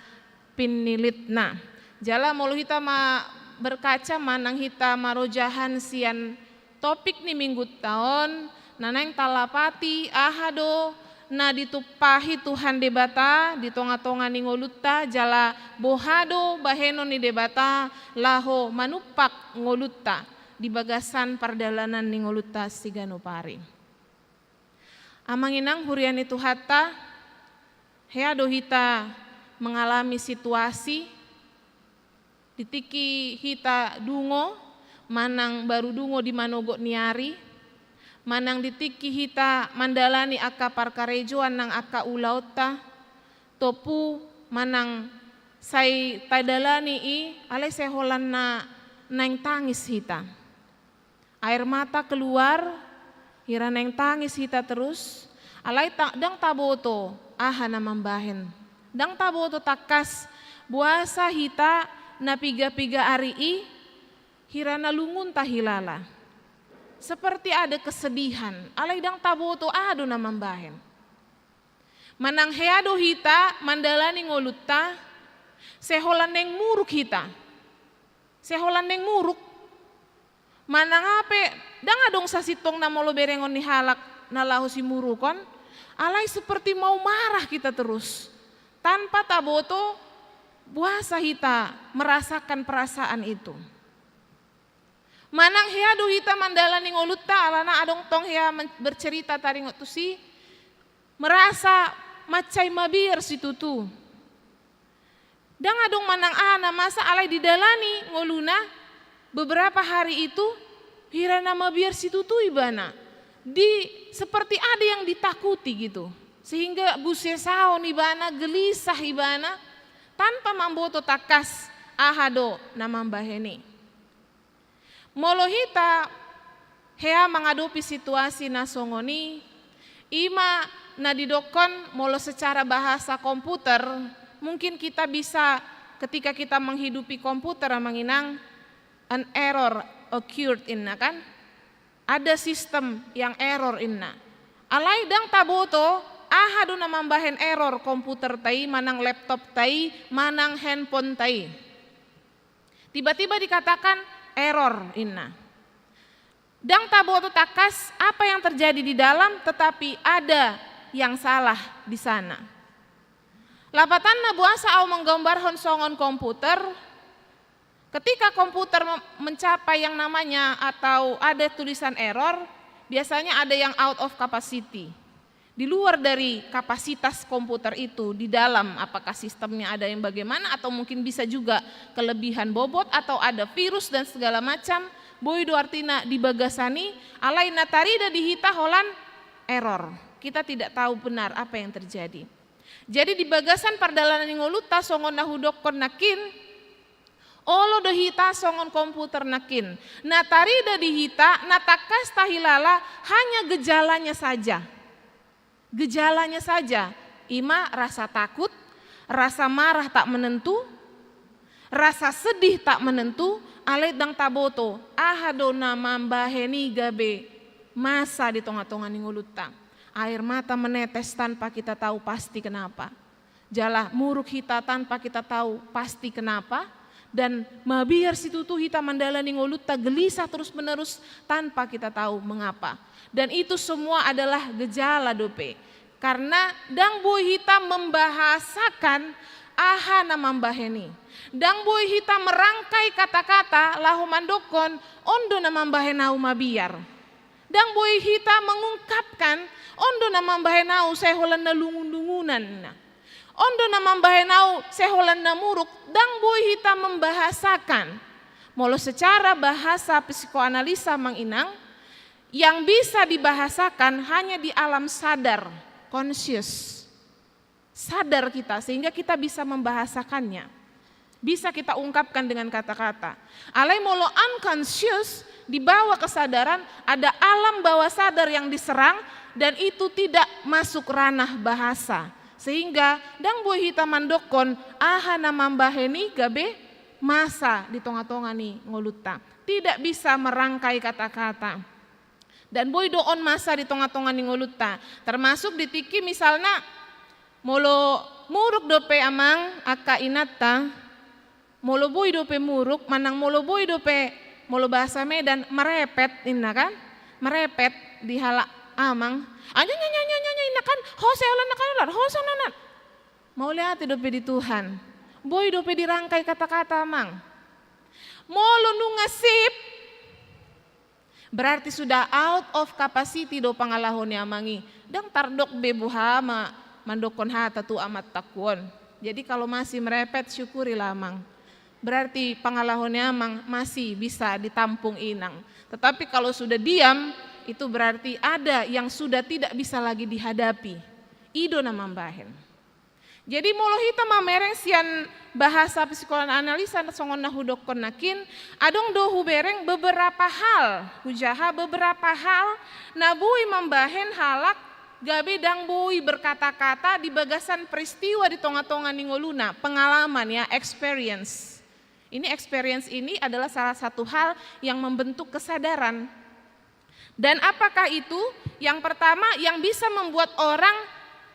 pinilitna. Jala molo hita ma berkaca manang hita marojahan sian topik ni minggunta on, na naeng talapati aha do na ditumpahi Tuhan Debata di tonga-tonga ni ngolunta, jala boha do bahenon ni Debata laho manumpak ngolunta di bagasan pardalanan ni ngolunta siganup ari. Amang inang huria ni Tuhanta, hea do hita mengalami situasi di tingki hita dungo, manang baru dungo di manogot ni ari, manang di tingki hita mandalani angka parkarejoan nang angka ulaonta, topu manang sai tadalani i, alai sai holan na naeng tangis hita. Air mata keluar, hira naeng tangis hita terus, alai ta-, ndang taboto aha na mambahen. Ndang taboto tangkas boasa hita na piga-piga ari i, hira na lungun tahilala. Seperti ada kesedihan, alai ndang taboto aha do na mambahen. Manang hea do hita mandalani ngolunta, sai holan naeng muruk hita. Sai holan naeng muruk. Manang aha pe, ndang adong sasintongna molo berengon ni halak na laho simurukon, alai seperti mau marah kita terus, tanpa taboto boasa hita merasakan perasaan itu. Manang hea do hita mandalani ngolunta, alana adong tong hea men-, bercerita taringot tusi, merasa mansai mabiar situtu. Ndang adong manang aha na masa, alai didalani ngoluna beberapa hari itu, hira na mabiar situtu ibana. Di, seperti ada yang ditakuti gitu. Sehingga busesaon ibana, gelisah ibana, tanpa mamboto tangkas aha do na mambahen i. Molo hita hea mangadopi situasi na songon i, i ma na didokkon molo secara bahasa komputer, mungkin kita bisa, ketika kita menghidupi komputer, Amang Inang, an error occurred inna kan? Ada sistem yang error inna. Alai ndang taboto aha do na mambahen error komputerta i, manang laptopta i, manang handphoneta i. Tiba-tiba dikatakan error inna. Ndang taboto tangkas apa yang terjadi di dalam, tetapi ada yang salah di sana. Lapatanna, boasa ahu manggambarhon songon komputer? Ketika komputer mem-, mencapai yang namanya atau ada tulisan error, biasanya ada yang out of capacity. Di luar dari kapasitas komputer itu, di dalam, apakah sistemnya ada yang bagaimana, atau mungkin bisa juga kelebihan bobot, atau ada virus dan segala macam, boi do artina di bagasan i, alai na tarida di hita holan error. Kita tidak tahu benar apa yang terjadi. Jadi di bagasan pardalanan ni ngolunta, songon na hudokkon nangkin, Olo do hita songon komputer nangkin. Na tarida di hita, na tangkas tahilala, hanya gejalanya saja. Gejalanya saja, ima rasa takut, rasa marah tak menentu, rasa sedih tak menentu, alai ndang taboto aha do na mambahen i gabe masa di tonga-tonga ni ngolunta. Air mata menetes tanpa kita tahu pasti kenapa. Jala muruk hita tanpa kita tahu pasti kenapa, dan mabiar situtu hita mandalani ngolunta gelisah terus-menerus tanpa kita tahu mengapa. Dan itu semua adalah gejala dope. Karena ndang boi hita membahasakan aha na mambahen i. Ndang boi hita merangkai kata-kata laho mandokkon, on do na mambahen ahu mabiar. Ndang boi hita mengungkapkan, on do na mambahen ahu sai holan na lungun-lungunan. On do na mambahen ahu sai holan na muruk, ndang boi hita membahasakan. Molo secara bahasa psikoanalisa, Amang Inang, yang bisa dibahasakan hanya di alam sadar, conscious. Sadar kita, sehingga kita bisa membahasakannya. Bisa kita ungkapkan dengan kata-kata. Alai molo unconscious, di bawah kesadaran, ada alam bawah sadar yang diserang, dan itu tidak masuk ranah bahasa. Sehingga ndang boi hita mandokkon aha na mambahen i gabe masa di tonga-tonga ni ngolunta. Tidak bisa merangkai kata-kata. Dan boi do on masa di tonga-tonga ni ngolunta. Termasuk di tingki misalna, molo muruk dope amang angka inanta, molo boi dope muruk, manang molo boi dope, molo bahasa Medan, merepet, inna kan? Merepet di halak amang. Anyo, nyo, nyo, nyo, nyo, nyo, inna kan, ho sai holan na kaluar, ho sai holan na. Mauliate dope di Tuhan. Boi dope dirangkai kata-kata, amang. Molo nunga sip, berarti sudah out of capacity do pangalaho ni amang i. Ndang tardok be boha ma mandokkon hata tu amantangku on. Jadi kalau masih merepet, syukurilah, amang. Berarti pangalaho ni amang masih bisa ditampung inang. Tetapi kalau sudah diam, itu berarti ada yang sudah tidak bisa lagi dihadapi. I do na mambahen. Jadi molo hita mamereng sian bahasa psikoanalisa songon na hudokkon nangkin, adong do hubereng beberapa hal, hujaha beberapa hal na boi mambahen halak gabe ndang boi berkata-kata di bagasan peristiwa di tonga-tonga ni ngoluna, pengalaman ya, experience. Ini experience ini adalah salah satu hal yang membentuk kesadaran. Dan apakah itu? Yang pertama, yang bisa membuat orang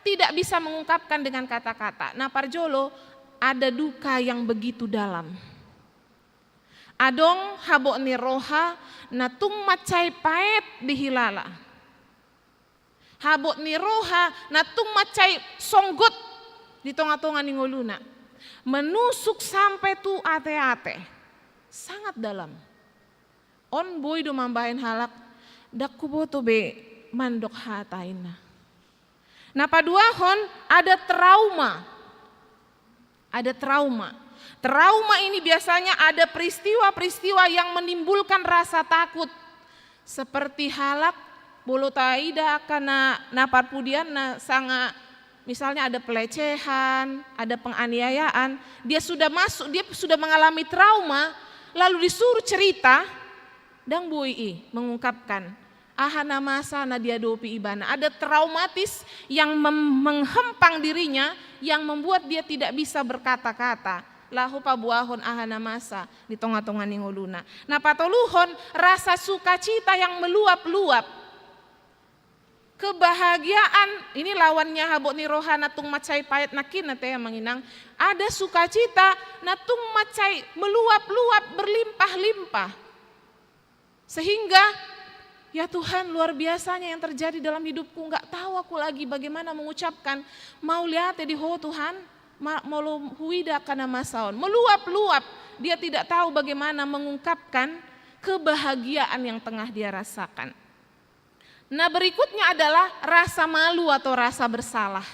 tidak bisa mengungkapkan dengan kata-kata. Na parjolo, ada duka yang begitu dalam. Adong habot ni roha na tung mansai paet dihilala. Habot ni roha na tung mansai songgot di tonga-tonga ni ngoluna. Menusuk sampai tu ate-ate. Sangat dalam. On boi do mambahen halak, ndang huboto be mandok hata, inna. Na paduahon, ada trauma. Ada trauma. Trauma ini biasanya ada peristiwa-peristiwa yang menimbulkan rasa takut. Seperti halak, molo taida angka na, na parpudian na sanga, misalnya ada pelecehan, ada penganiayaan, dia sudah masuk, dia sudah mengalami trauma, lalu disuruh cerita, ndang boi i mengungkapkan aha na masa na diadopi ibana. Ada traumatis yang mem-, menghempang dirinya, yang membuat dia tidak bisa berkata-kata. Laho paboahon aha na masa di tonga-tonga ni ngoluna. Na patoluhon, rasa sukacita yang meluap-luap. Kebahagiaan, ini lawannya habot ni roha na tung mansai paet nangkin, ate amang inang. Ada sukacita na tung mansai meluap-luap, berlimpah-limpah. Sehingga, ya Tuhan, luar biasanya yang terjadi dalam hidupku, nggak tahu aku lagi bagaimana mengucapkan mauliate di Ho, Tuhan, ma-, molo huida angka na masa on. Meluap-luap, dia tidak tahu bagaimana mengungkapkan kebahagiaan yang tengah dia rasakan. Nah, berikutnya adalah rasa malu atau rasa bersalah.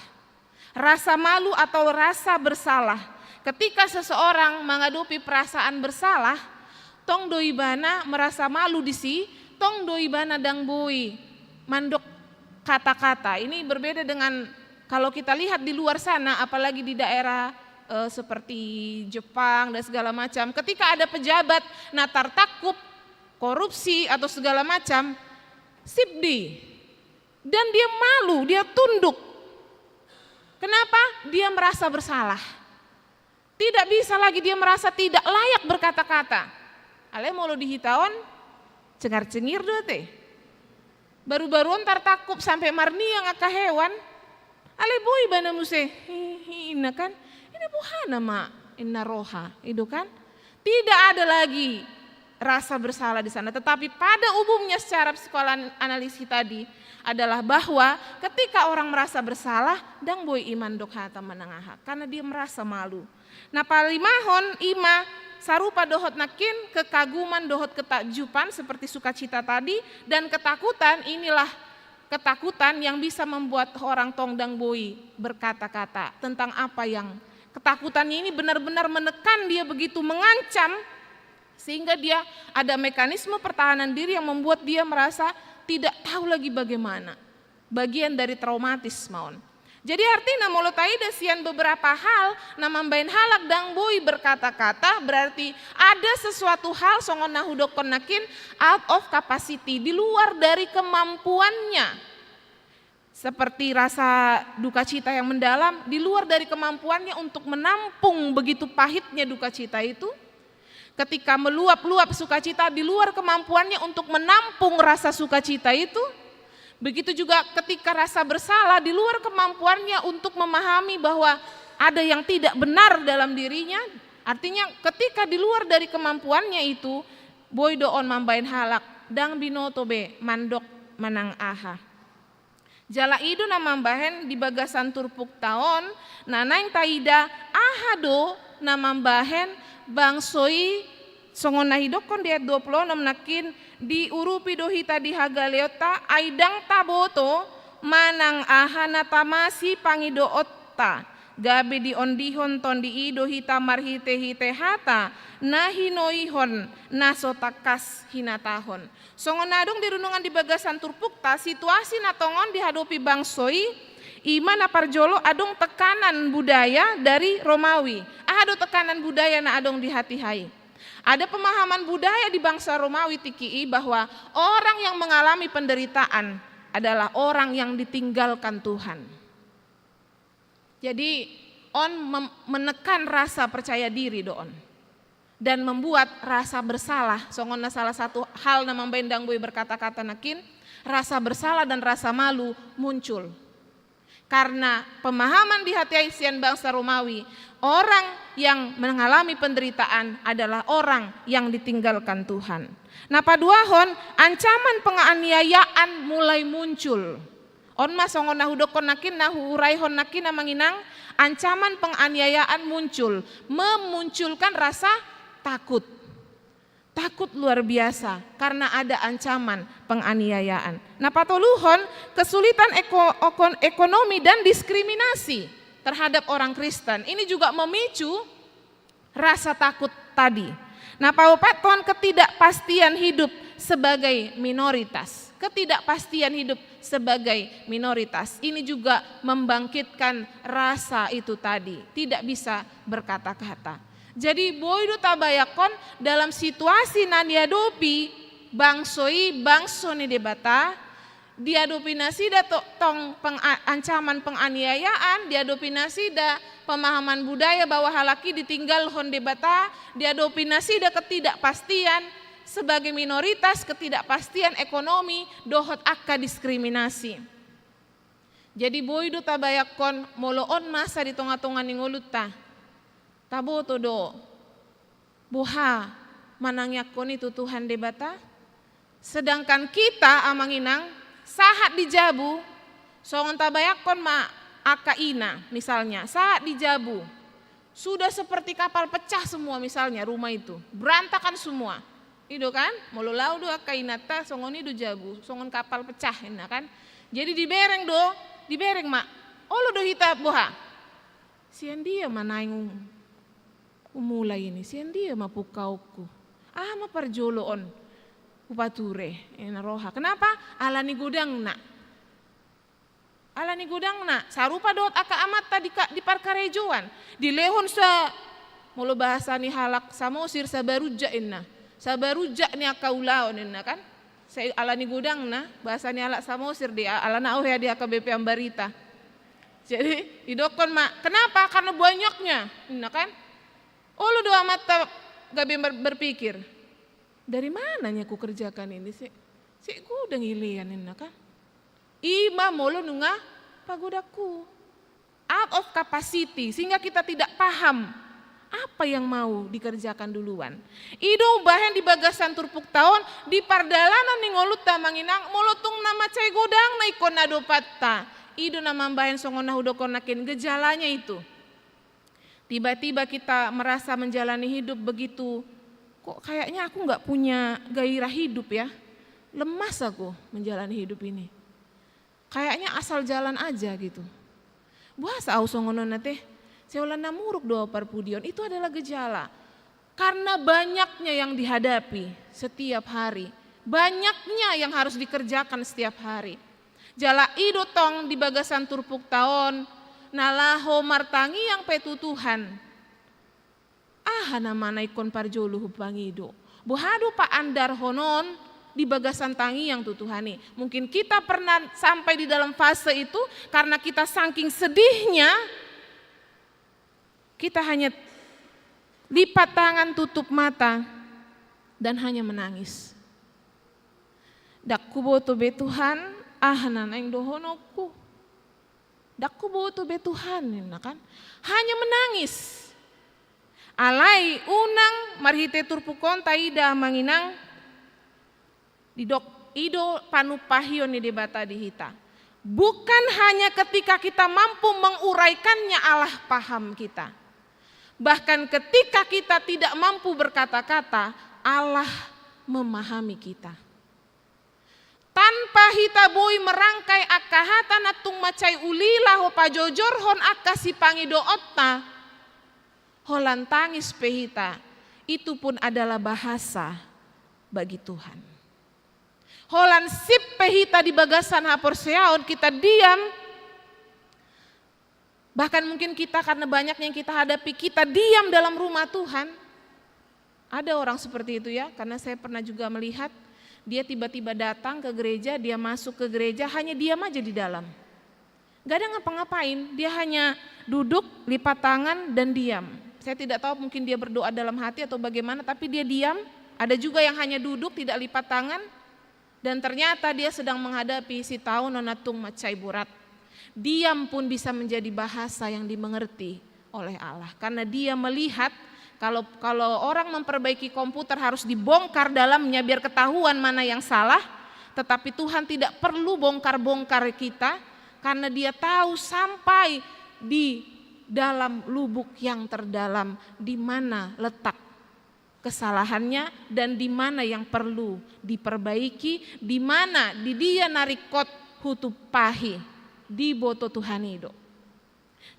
Rasa malu atau rasa bersalah. Ketika seseorang mengadopi perasaan bersalah, tong do ibana merasa malu di si, tong do ibana ndang boi mandok kata-kata. Ini berbeda dengan kalau kita lihat di luar sana, apalagi di daerah, eh, seperti Jepang dan segala macam, ketika ada pejabat na tartangkup korupsi atau segala macam, sip di, dan dia malu, dia tunduk. Kenapa? Dia merasa bersalah. Tidak bisa lagi, dia merasa tidak layak berkata-kata. Alai molo di hita on, cengar-cengir do ate. Baru-baru on tartangkup sampe marniang angka hewan. Alai boi ibana muse, hi, hi, inna kan. Inna boha nama, inna roha, i do kan. Tidak ada lagi rasa bersalah di sana. Tetapi pada umumnya secara psikoanalisi tadi adalah bahwa ketika orang merasa bersalah, ndang boi i mandok hata manang aha, karena dia merasa malu. Na palimahon i ma sarupa dohot nangkin kekaguman dohot ketakjuban seperti sukacita tadi, dan ketakutan, inilah ketakutan yang bisa membuat orang tong ndang boi berkata-kata tentang apa yang, ketakutannya ini benar-benar menekan dia, begitu mengancam, sehingga dia ada mekanisme pertahanan diri yang membuat dia merasa tidak tahu lagi bagaimana. Bagian dari traumatis ma on. Jadi artina molo taida sian beberapa hal na mambaen halak ndang boi berkata-kata, berarti ada sesuatu hal songon na hudokkon nangkin, out of capacity, di luar dari kemampuannya. Seperti rasa duka cita yang mendalam, di luar dari kemampuannya untuk menampung begitu pahitnya duka cita itu. Ketika meluap-luap sukacita di luar kemampuannya untuk menampung rasa sukacita itu, begitu juga ketika rasa bersalah di luar kemampuannya untuk memahami bahwa ada yang tidak benar dalam dirinya, artinya ketika di luar dari kemampuannya itu, boi do on mambaen halak ndang binoto be mandok manang aha. Jala i do na mambahen di bagasan turpukta on, na naeng taida aha do na mambahen bangso i, songon na hudokkon di ayat dua puluh onom nangkin, diurupi do hita di hagaleonta, ai ndang taboto manang aha na tama sipangidoonta, gabe diondihon tondi i do hita marhite-hite hata na hinoihon na so tangkas hinatahon. Songon na adong di renungan di bagasan turpukta, situasi na tongon dihadopi bangso i, i ma na parjolo adong tekanan budaya dari Romawi. Aha do tekanan budaya na adong di hatiha i? Ada pemahaman budaya di bangsa Romawi tingki i bahwa orang yang mengalami penderitaan adalah orang yang ditinggalkan Tuhan. Jadi on mem-, menekan rasa percaya diri do on. Dan membuat rasa bersalah, songon na salah satu hal na mambaen ndang boi berkata-kata nangkin, rasa bersalah dan rasa malu muncul. Karena pemahaman di hatiha i sian bangsa Romawi, orang yang mengalami penderitaan adalah orang yang ditinggalkan Tuhan. Na paduahon, ancaman penganiayaan mulai muncul. On ma songon na hudokkon nangkin, na huuraihon nangkin, amang inang, ancaman penganiayaan muncul, memunculkan rasa takut. Takut luar biasa karena ada ancaman penganiayaan. Na patoluhon, kesulitan eko-, okon-, ekonomi dan diskriminasi terhadap orang Kristen. Ini juga memicu rasa takut tadi. Na paopathon, ketidakpastian hidup sebagai minoritas. Ketidakpastian hidup sebagai minoritas. Ini juga membangkitkan rasa itu tadi. Tidak bisa berkata-kata. Jadi boi do tabayangkon dalam situasi na niadopi bangso i, bangso ni Debata, diadopi nasida to-, tong peng-, a-, ancaman penganiayaan, diadopi nasida pemahaman budaya bahwa halak i ditinggalhon Debata, diadopi nasida ketidakpastian sebagai minoritas, ketidakpastian ekonomi, dohot angka diskriminasi. Jadi boi do tabayangkon molo on masa di tonga-tonga ni ngolunta. Taboto do boha manangiangkon i tu Tuhan Debata. Sedangkan kita, amang inang, sahat di jabu, songon tabayangkon ma angka ina, misalnya, sahat di jabu, sudah seperti kapal pecah semua, misalnya, rumah itu, berantakan semua. I do kan? Molo laho do angka inanta, songon i do jabu, songon kapal pecah, inna kan? Jadi dibereng do, dibereng ma. Olo do hita boha? Sian dia ma naeng um-, umulai ini, sian dia ma pungkaonku. Aha ma parjolo on hupature, inna roha. Kenapa? Alani godangna. Ala ni godangna, sarupa dohot angka amanta di ka-, di parkarejoan. Dilehon sa, molo bahasa ni halak Samosir, sabarujak inna. Sabarujak ni angka ulaon inna kan. Sai ala ni godangna, bahasa ni halak Samosir di a-, alana au hea di H K B P Ambarita. Jadi, didokkon ma, kenapa? Karena banyaknya, inna kan. Olo do amanta gabe ber-, berpikir, dari mananya kukerjakan ini? Sai, sai godang ilean inna kan. I ma molo nunga pagodangku. Out of capacity, sehingga kita tidak paham apa yang mau dikerjakan duluan. I do umbahen di bagasan turpukta on, di pardalanan ni ngolunta amang inang, molo tung na mansai godang na ingkon na dopanta. I do na mambahen songon na hudokkon nangkin gejalanya itu. Tiba-tiba kita merasa menjalani hidup begitu, kok kayaknya aku nggak punya gairah hidup ya, lemas aku menjalani hidup ini. Kayaknya asal jalan aja gitu. Boasa au songon on ate? Sai holan na muruk do au parpudi on. Itu adalah gejala. Karena banyaknya yang dihadapi setiap hari. Banyaknya yang harus dikerjakan setiap hari. Jala i do tong di bagasan turpukta on, na laho martangiang pe tu Tuhan. Aha nama na ingkon parjolo hupangido? Boha do paandarhonon di bagasan tangiang tu Tuhan i? Mungkin kita pernah sampai di dalam fase itu karena kita saking sedihnya, kita hanya lipat tangan, tutup mata, dan hanya menangis. Ndang huboto be Tuhan, aha na naeng dohononku. Ndang huboto be Tuhan, ninna kan. Hanya menangis. Alai unang marhite turpuk on taida amang inang, didok i do panumpahion ni Debata di hita. Bukan hanya ketika kita mampu menguraikannya Allah paham kita. Bahkan ketika kita tidak mampu berkata-kata, Allah memahami kita. Tanpa hita boi merangkai angka hata na tung mansai uli laho pajojorhon angka sipangidoonta, holan tangis pe hita, itu pun adalah bahasa bagi Tuhan. Holan sip pe hita di bagasan haporseaon, kita diam, bahkan mungkin kita, karena banyak yang kita hadapi, kita diam dalam rumah Tuhan. Ada orang seperti itu ya, karena saya pernah juga melihat, dia tiba-tiba datang ke gereja, dia masuk ke gereja, hanya diam aja di dalam. Gak ada ngapa-ngapain, dia hanya duduk, lipat tangan, dan diam. Saya tidak tahu, mungkin dia berdoa dalam hati atau bagaimana, tapi dia diam. Ada juga yang hanya duduk, tidak lipat tangan, dan ternyata dia sedang menghadapi sitaonon na tung mansai borat. Diam pun bisa menjadi bahasa yang dimengerti oleh Allah. Karena dia melihat kalau, kalau orang memperbaiki komputer harus dibongkar dalamnya biar ketahuan mana yang salah, tetapi Tuhan tidak perlu bongkar-bongkar kita karena dia tahu sampai di dalam lubuk yang terdalam di mana letak kesalahannya dan di mana yang perlu diperbaiki, di mana di dia na ringkot hutumpahi, diboto Tuhan i do.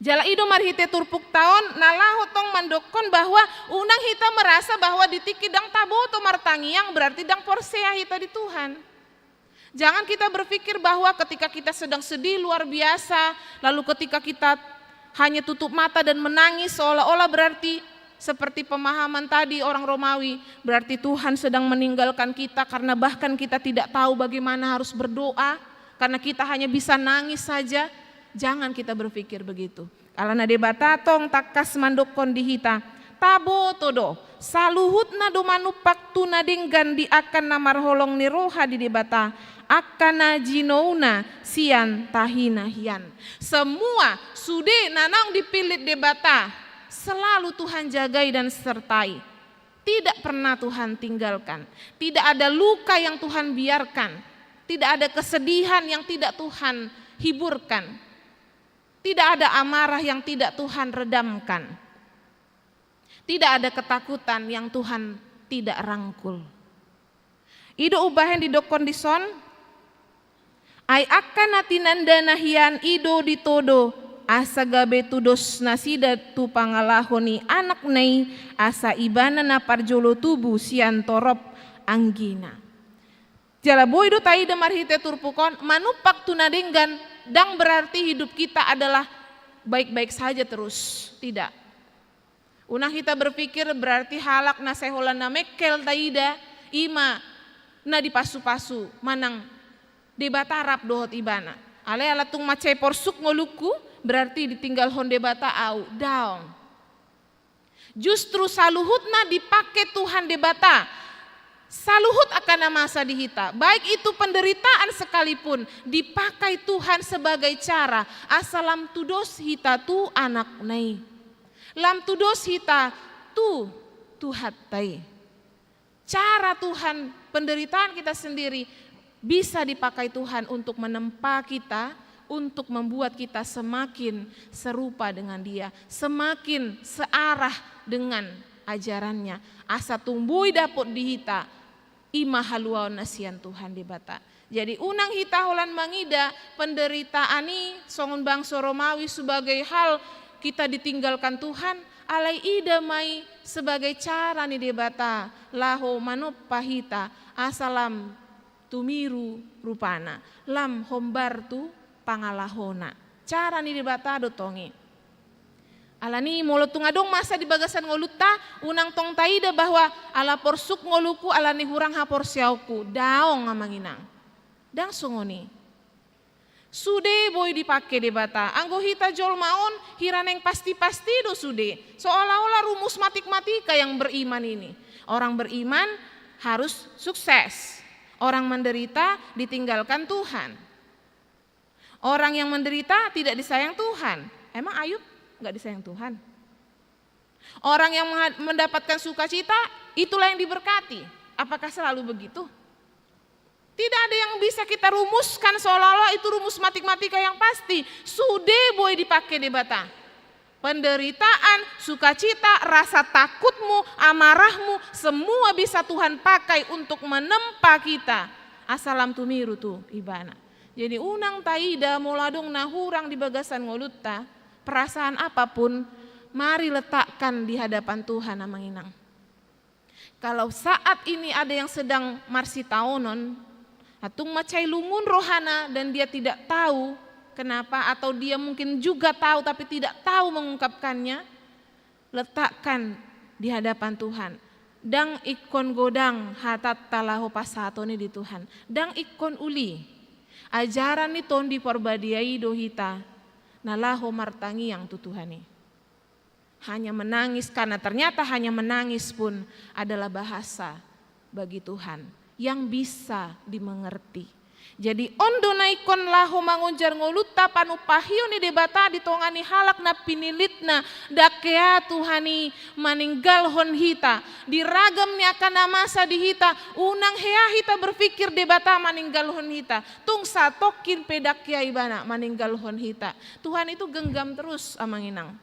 Jala i do marhite turpukta on na laho tong mandokkon bahwa unang hita merasa bahwa di tingki ndang taboto martangiang berarti ndang porsea hita di Tuhan. Jangan kita berpikir bahwa ketika kita sedang sedih luar biasa, lalu ketika kita hanya tutup mata dan menangis, seolah-olah berarti seperti pemahaman tadi orang Romawi, berarti Tuhan sedang meninggalkan kita karena bahkan kita tidak tahu bagaimana harus berdoa, karena kita hanya bisa nangis saja. Jangan kita berpikir begitu. Alana Debata tong tangkas mandokkon di hita, taboto do, saluhutna do manumpak tu na denggan di angka na marholong ni roha di Debata, angka na jinouna sian tahi na hian. Semua sude na naung dipillit Debata, selalu Tuhan jagai dan sertai. Tidak pernah Tuhan tinggalkan. Tidak ada luka yang Tuhan biarkan. Tidak ada kesedihan yang tidak Tuhan hiburkan. Tidak ada amarah yang tidak Tuhan redamkan. Tidak ada ketakutan yang Tuhan tidak rangkul. I do umbahen didokkon dison, ai angka na tinanda na hian i do ditodo, asa gabe tudos nasida tu pangalaho ni Anakna i, asa Ibana na parjolo tubu sian torop anggina. Jala boi do taida marhite turpuk on, manumpak tu na denggan, ndang berarti hidup kita adalah baik-baik saja terus. Tidak. Unang hita berpikir berarti halak na sai holan na mengkel taida, i ma na dipasu-pasu manang Debata rap dohot ibana. Alai ala tung mansai porsuk ngolungku, berarti ditinggalhon Debata au. Daong. Justru saluhutna dipake Tuhan Debata. Saluhut angka na masa di hita, baik itu penderitaan sekalipun, dipakai Tuhan sebagai cara asa lam tudos hita tu Anakna i. Lam tudos hita tu Tuhanta i. Cara Tuhan, penderitaan kita sendiri bisa dipakai Tuhan untuk menempa kita, untuk membuat kita semakin serupa dengan Dia, semakin searah dengan ajarannya. Asa tung boi dapot di hita i ma haluaon na sian Tuhan Debata. Jadi unang hita holan mangida penderitaan i songon bangso Romawi sebagai hal kita ditinggalkan Tuhan, alai ida ma i sebagai cara ni Debata laho manompa hita asa lam tumiru rupana, lam hombar tu pangalahona. Cara ni Debata do tong i. Alani molo tung adong masa di bagasan ngolunta, unang tong taida bahwa ala porsuk ngolungku, alani hurang haporseaonku. Daong, amang inang. Ndang songon i. Sude boi dipake Debata. Anggo hita jolma on, hira naeng pasti-pasti do sude. Seolah-olah rumus matematika yang beriman ini. Orang beriman harus sukses. Orang menderita ditinggalkan Tuhan. Orang yang menderita tidak disayang Tuhan. Emang Ayub nggak disayang Tuhan? Orang yang mengha-, mendapatkan sukacita, itulah yang diberkati. Apakah selalu begitu? Tidak ada yang bisa kita rumuskan seolah-olah itu rumus matematika yang pasti. Sude boi dipake Debata. Penderitaan, sukacita, rasa takutmu, amarahmu, semua bisa Tuhan pakai untuk menempa kita. Asa lam tumiru tu Ibana. Jadi unang taida molo adong na hurang di bagasan ngolunta, perasaan apapun, mari letakkan di hadapan Tuhan, amang inang. Kalau saat ini ada yang sedang marsitaonon, tung mansai lungun rohana dan dia tidak tahu kenapa, atau dia mungkin juga tahu tapi tidak tahu mengungkapkannya, letakkan di hadapan Tuhan. Ndang ingkon godang hatanta laho pasahaton i di Tuhan. Ndang ingkon uli. Ajaran ni Tondi Parbadia i do hita na laho martangiang tu Tuhan i. Hanya menangis, karena ternyata hanya menangis pun adalah bahasa bagi Tuhan yang bisa dimengerti. Jadi on do na ingkon laho mangonjar ngolunta panumpahion ni Debata di tonga ni halak na pinilitna, ndang hea Tuhan i maninggalhon hita. Di ragam ni angka na masa di hita, unang hea hita berpikir Debata maninggalhon hita. Tung satongkin pe ndang hea Ibana maninggalhon hita. Tuhan itu genggam terus, amang inang.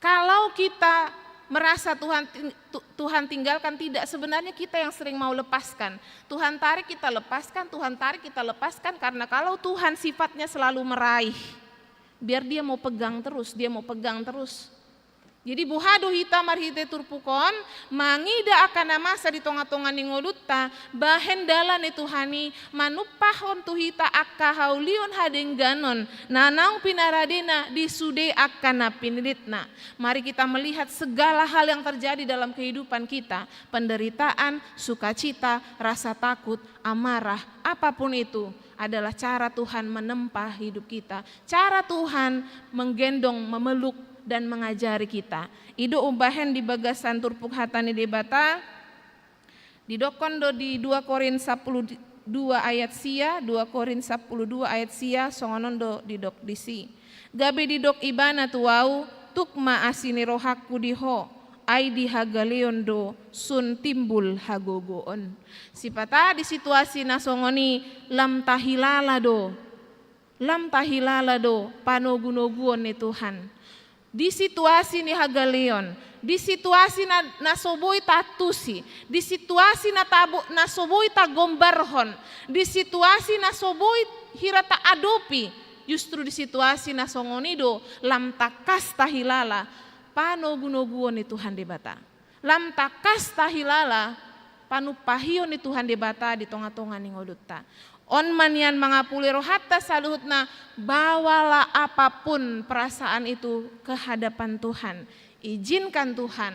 Kalau kita merasa Tuhan ting-, Tu-, Tuhan tinggalkan, tidak, sebenarnya kita yang sering mau lepaskan. Tuhan tarik, kita lepaskan, Tuhan tarik, kita lepaskan, karena kalau Tuhan sifatnya selalu meraih, biar dia mau pegang terus, dia mau pegang terus. Jadi boha do hita marhite turpuk on, mangida angka na masa di tonga-tonga ni ngolunta, bahen dalan ni Tuhan i manumpahon tu hita angka haulion hadengganon na naung pinaradena di sude angka na pinilitna. Mari kita melihat segala hal yang terjadi dalam kehidupan kita, penderitaan, sukacita, rasa takut, amarah, apapun itu adalah cara Tuhan menempa hidup kita, cara Tuhan menggendong, memeluk, dan mengajari kita. I do umbahen di bagasan turpuk hata ni Debata, didokkon do di dua Korin sampulu dua ayat sia, dua Korin sampulu dua ayat sia, songon on do didok disi. Gabe didok ibana tu ahu, tuk ma asi ni rohangku di ho, ai di hagaleon do sun timbul hagogoon. Sipata di situasi na songon i lam tahilala do, lam tahilala do panogunoguon ni Tuhan. Di situasi ni hagaleon, di situasi na, na so boi taantusi, di situasi na tabo-, na so boi tagombarhon, di situasi na so boi hira taadopi, justru di situasi na songon i do lam tangkas tahilala panogunoguon ni Tuhan Debata. Lam tangkas tahilala panumpahion ni Tuhan Debata di tonga-tonga ni ngolunta. On ma nian mangapuli rohanta saluhutna, bawalah apapun perasaan itu ke hadapan Tuhan. Ijinkan Tuhan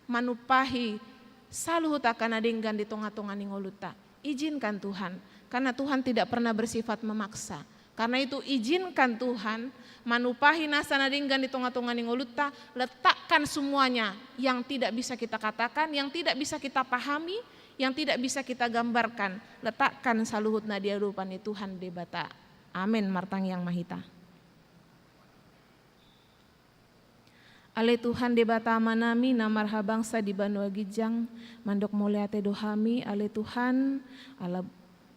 manumpahi saluhut angka na denggan di tonga-tonga ni ngolunta. Ijinkan Tuhan, karena Tuhan tidak pernah bersifat memaksa. Karena itu, ijinkan Tuhan manumpahi nasa na denggan di tonga-tonga ni ngolunta, letakkan semuanya yang tidak bisa kita katakan, yang tidak bisa kita pahami, yang tidak bisa kita gambarkan, letakkan saluhutna di adopan ni Tuhan Debata. Amen. Martangiang ma hita. Ale Tuhan Debata Amanami na marhabangsa di banua ginjang, mandok mauliate do hami, ale Tuhan, ala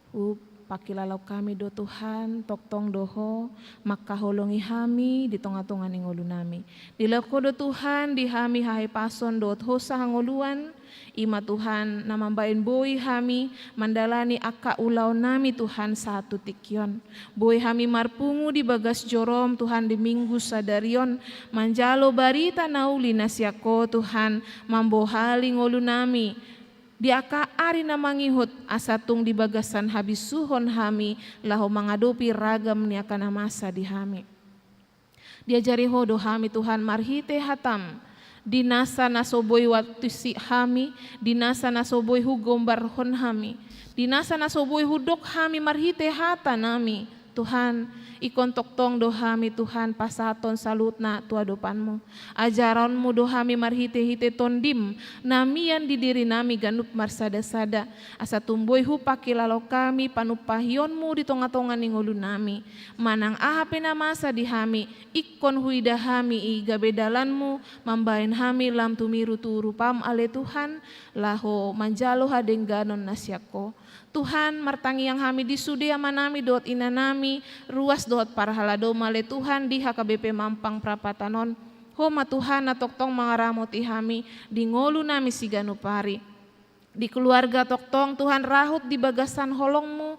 hupangkilalaon hami do Tuhan, tongtong do Ho mangkaholongi hami di tonga-tonga ni ngolunami. Dilehon Ho do Tuhan di hami hahipason dohot hosa hangoluan, i ma Tuhan na mambahen boi hami mandalani angka ulaonnami Tuhan sahat tu tingki on. Boi hami marpungu di bagas joroM Tuhan di Minggu sadari on, manjalo barita na uli na sian Ho Tuhan, mambohali ngolunami di angka ari na mangihut, asa tung di bagasan habisuhon hami laho mangadopi ragam ni angka na masa di hami. Diajari Ho do hami Tuhan marhite hataM, di nasa na so boi huantusi hami, di nasa na so boi hugombarhon hami, di nasa na so boi hudok hami marhite hatanami. Tuhan, ingkon tongtong do hami Tuhan pasahathon saluhutna tu adopanMu. AjaronMu do hami marhite-hite TondiM na mian di dirinami ganup marsada-sada, asa tung boi hupangkilalaon hami panumpahionMu di tonga-tonga ni ngolunami. Manang aha pe na masa di hami, ingkon huida hami i gabe dalanMu mambahen hami lam tumiru tu rupaM ale Tuhan, laho manjalo hadengganon na sian Ho. Tuhan, martangiang hami di sude amanami dohot inanami, ruas dohot parhalado ma ale Tuhan di H K B P Mampang Prapatan on. Ho ma Tuhan na tongtong mangaramoti hami di ngolunami siganup ari. Di keluarga tongtong Tuhan rahut di bagasan holongMu,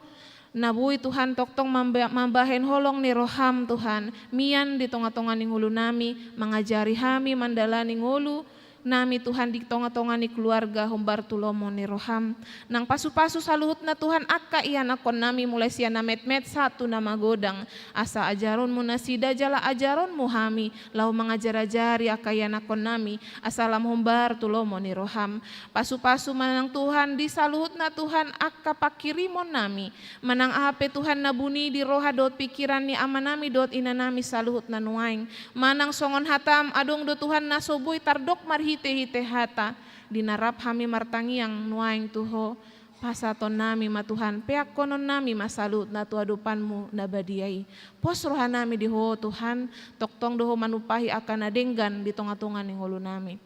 na boi Tuhan tongtong mamba-, mambahen holong ni rohaM Tuhan, mian di tonga-tonga ni ngolunami, mangajari hami mandalani ngolunami Tuhan di tonga-tonga ni keluarga hombar tu lomo ni rohaM. Nang pasu-pasu saluhutna Tuhan angka ianakhonnami mulai sian na metmet sahat tu na magodang, asa ajaronMu nasida jala ajaronMu hami, laho mangajar-ajari angka ianakhonnami, asa lam hombar tu lomo ni rohaM. Pasu-pasu ma nang Tuhan di saluhutna Tuhan angka panghirimonnami. Manang aha pe Tuhan na buni di roha dohot pingkiran ni amanami dohot inanami saluhutna nuaeng. Manang songon hataM adong do Tuhan na so boi tardok marhite-hite hata. Di na rap hami martangiang nuaeng tu Ho. Pasahatonnami ma Tuhan, peakkononnami ma saluhutna tu adopanMu na badia i. Pos rohanami di Ho Tuhan, tongtong do Ho manumpahi angka na denggan di tonga-tonga ni ngolunami.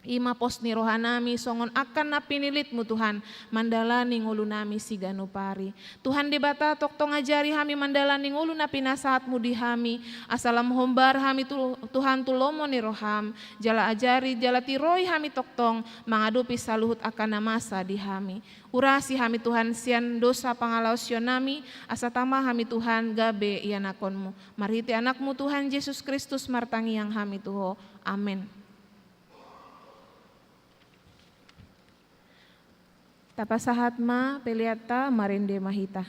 I ma pos ni rohanami songon angka na pinilitMu Tuhan, mandalani ngolunami siganup ari. Tuhan Debata tongtong ajari hami mandalani ngolu na pinasahatMu di hami, asa lam hombar hami tu, Tuhan tu lomo ni rohaM, jala ajari, jala tiroi hami tongtong, mangadopi saluhut angka na masa di hami. Urasi hami Tuhan sian dosa pangalaosionnami, asa tama hami Tuhan gabe ianakhonMu. Marhite AnakMu Tuhan Jesus Kristus martangiang hami tu Ho. Amen. Tapasahat ma peleanta, marende ma hita.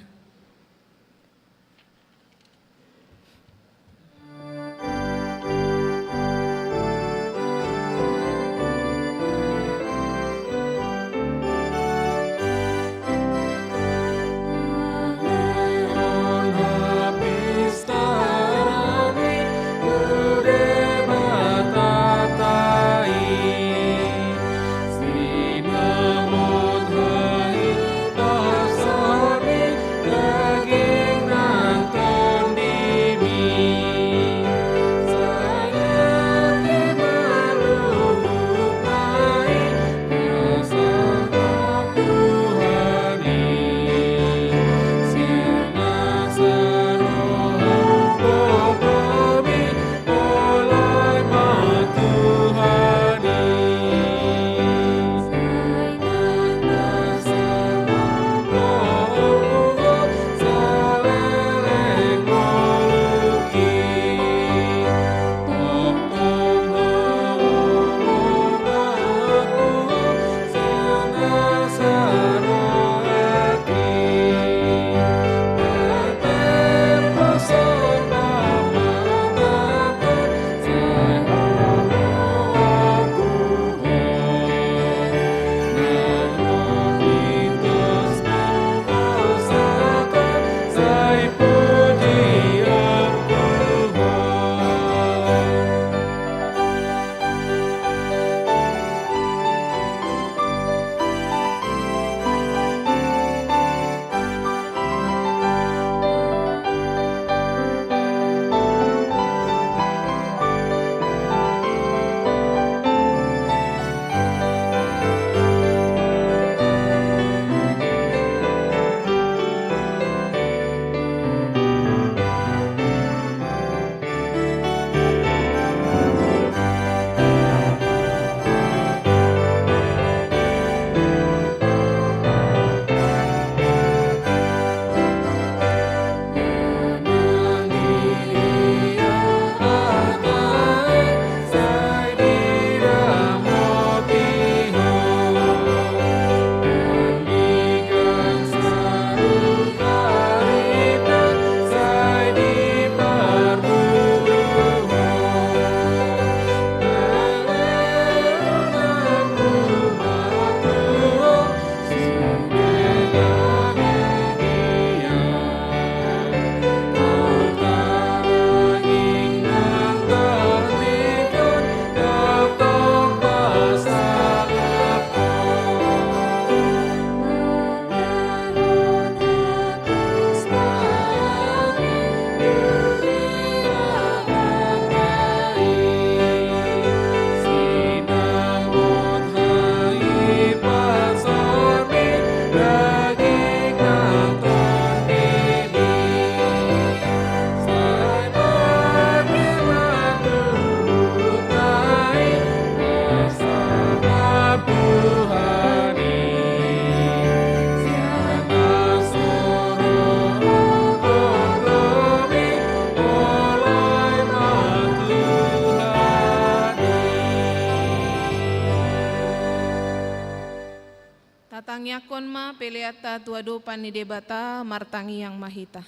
Peleanta tu adopan ni Debata, martangiang ma hita.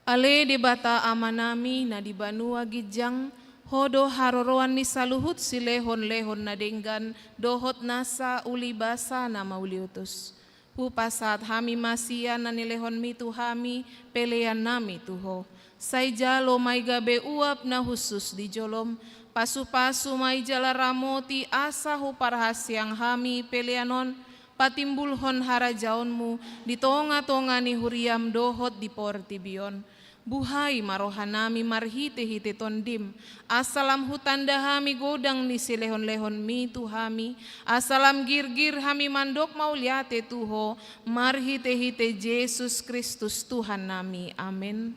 Ale Debata Amanami na di banua ginjang, Ho do haroroan ni saluhut silehonlehon na denggan dohot nasa ulibasa na mauliutus. Hupasahat hami ma sian na nilehonMi tu hami peleannami tu Ho. Sai jalo ma i gabe uap na hushus di joloM, pasupasu ma i jala ramoti asa huparhasiang hami pelean on, patimbulhon harajaonMu di tongatonga ni huriaM dohot di portibi on. Buhai ma rohanami marhitehite TondiM, asa lam hutanda hami godang ni silehonlehonMi tu hami, asa lam girgir hami mandok mauliate tu Ho, marhitehite Jesus Kristus Tuhannami. Amen.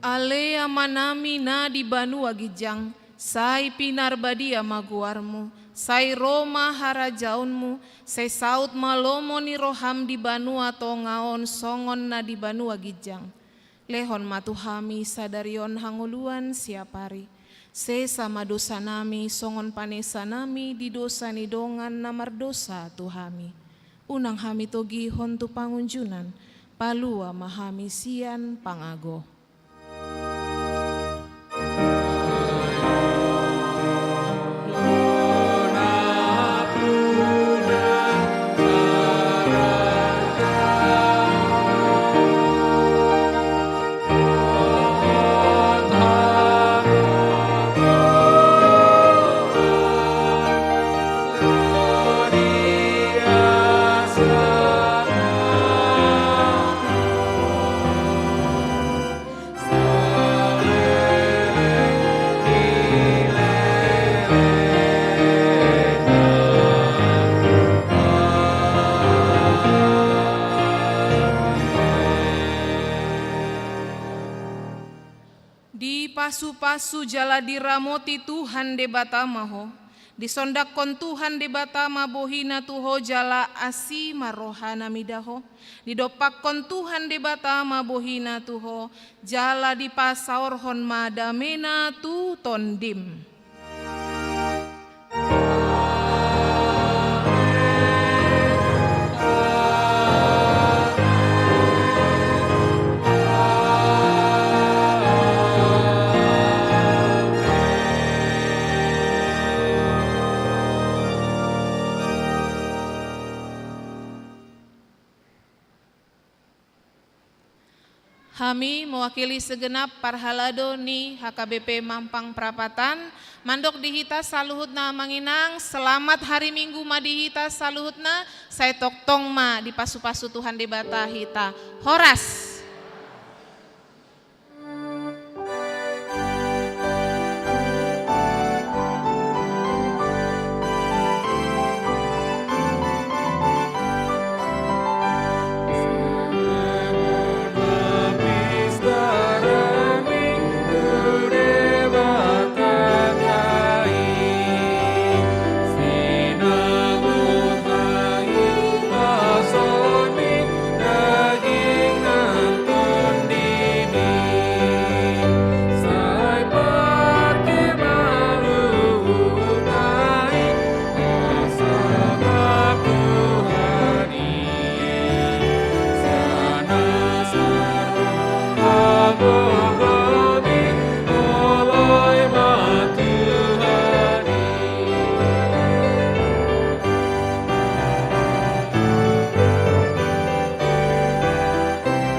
Ale Amanami na di banua ginjang, sai pinarbadia ma goarMu, sai ro ma harajaonMu, sai saut ma lomo ni rohaM di banua tonga on songon na di banua ginjang. Lehon ma tu hami sadari on hangoluan siapari. Sesa ma dosanami songon panesanami di dosa ni dongan na mardosa tu hami. Unang hami togihon tu pangunjunan, palua ma hami sian pangago. Dipasupasu jala diramoti Tuhan Debata ma ho. Disondanghon Tuhan Debata ma bohiNa tu ho jala asi ma rohaNa mida ho. Didompakhon Tuhan Debata ma bohiNa tu ho, jala dipasaorhon ma dameNa tu tondim. Hami mewakili segenap parhalado ni H K B P Mampang Prapatan, mandok di hita saluhutna amang inang, selamat hari Minggu ma di hita saluhutna, sai tongtong ma dipasupasu Tuhan Debata hita. Horas.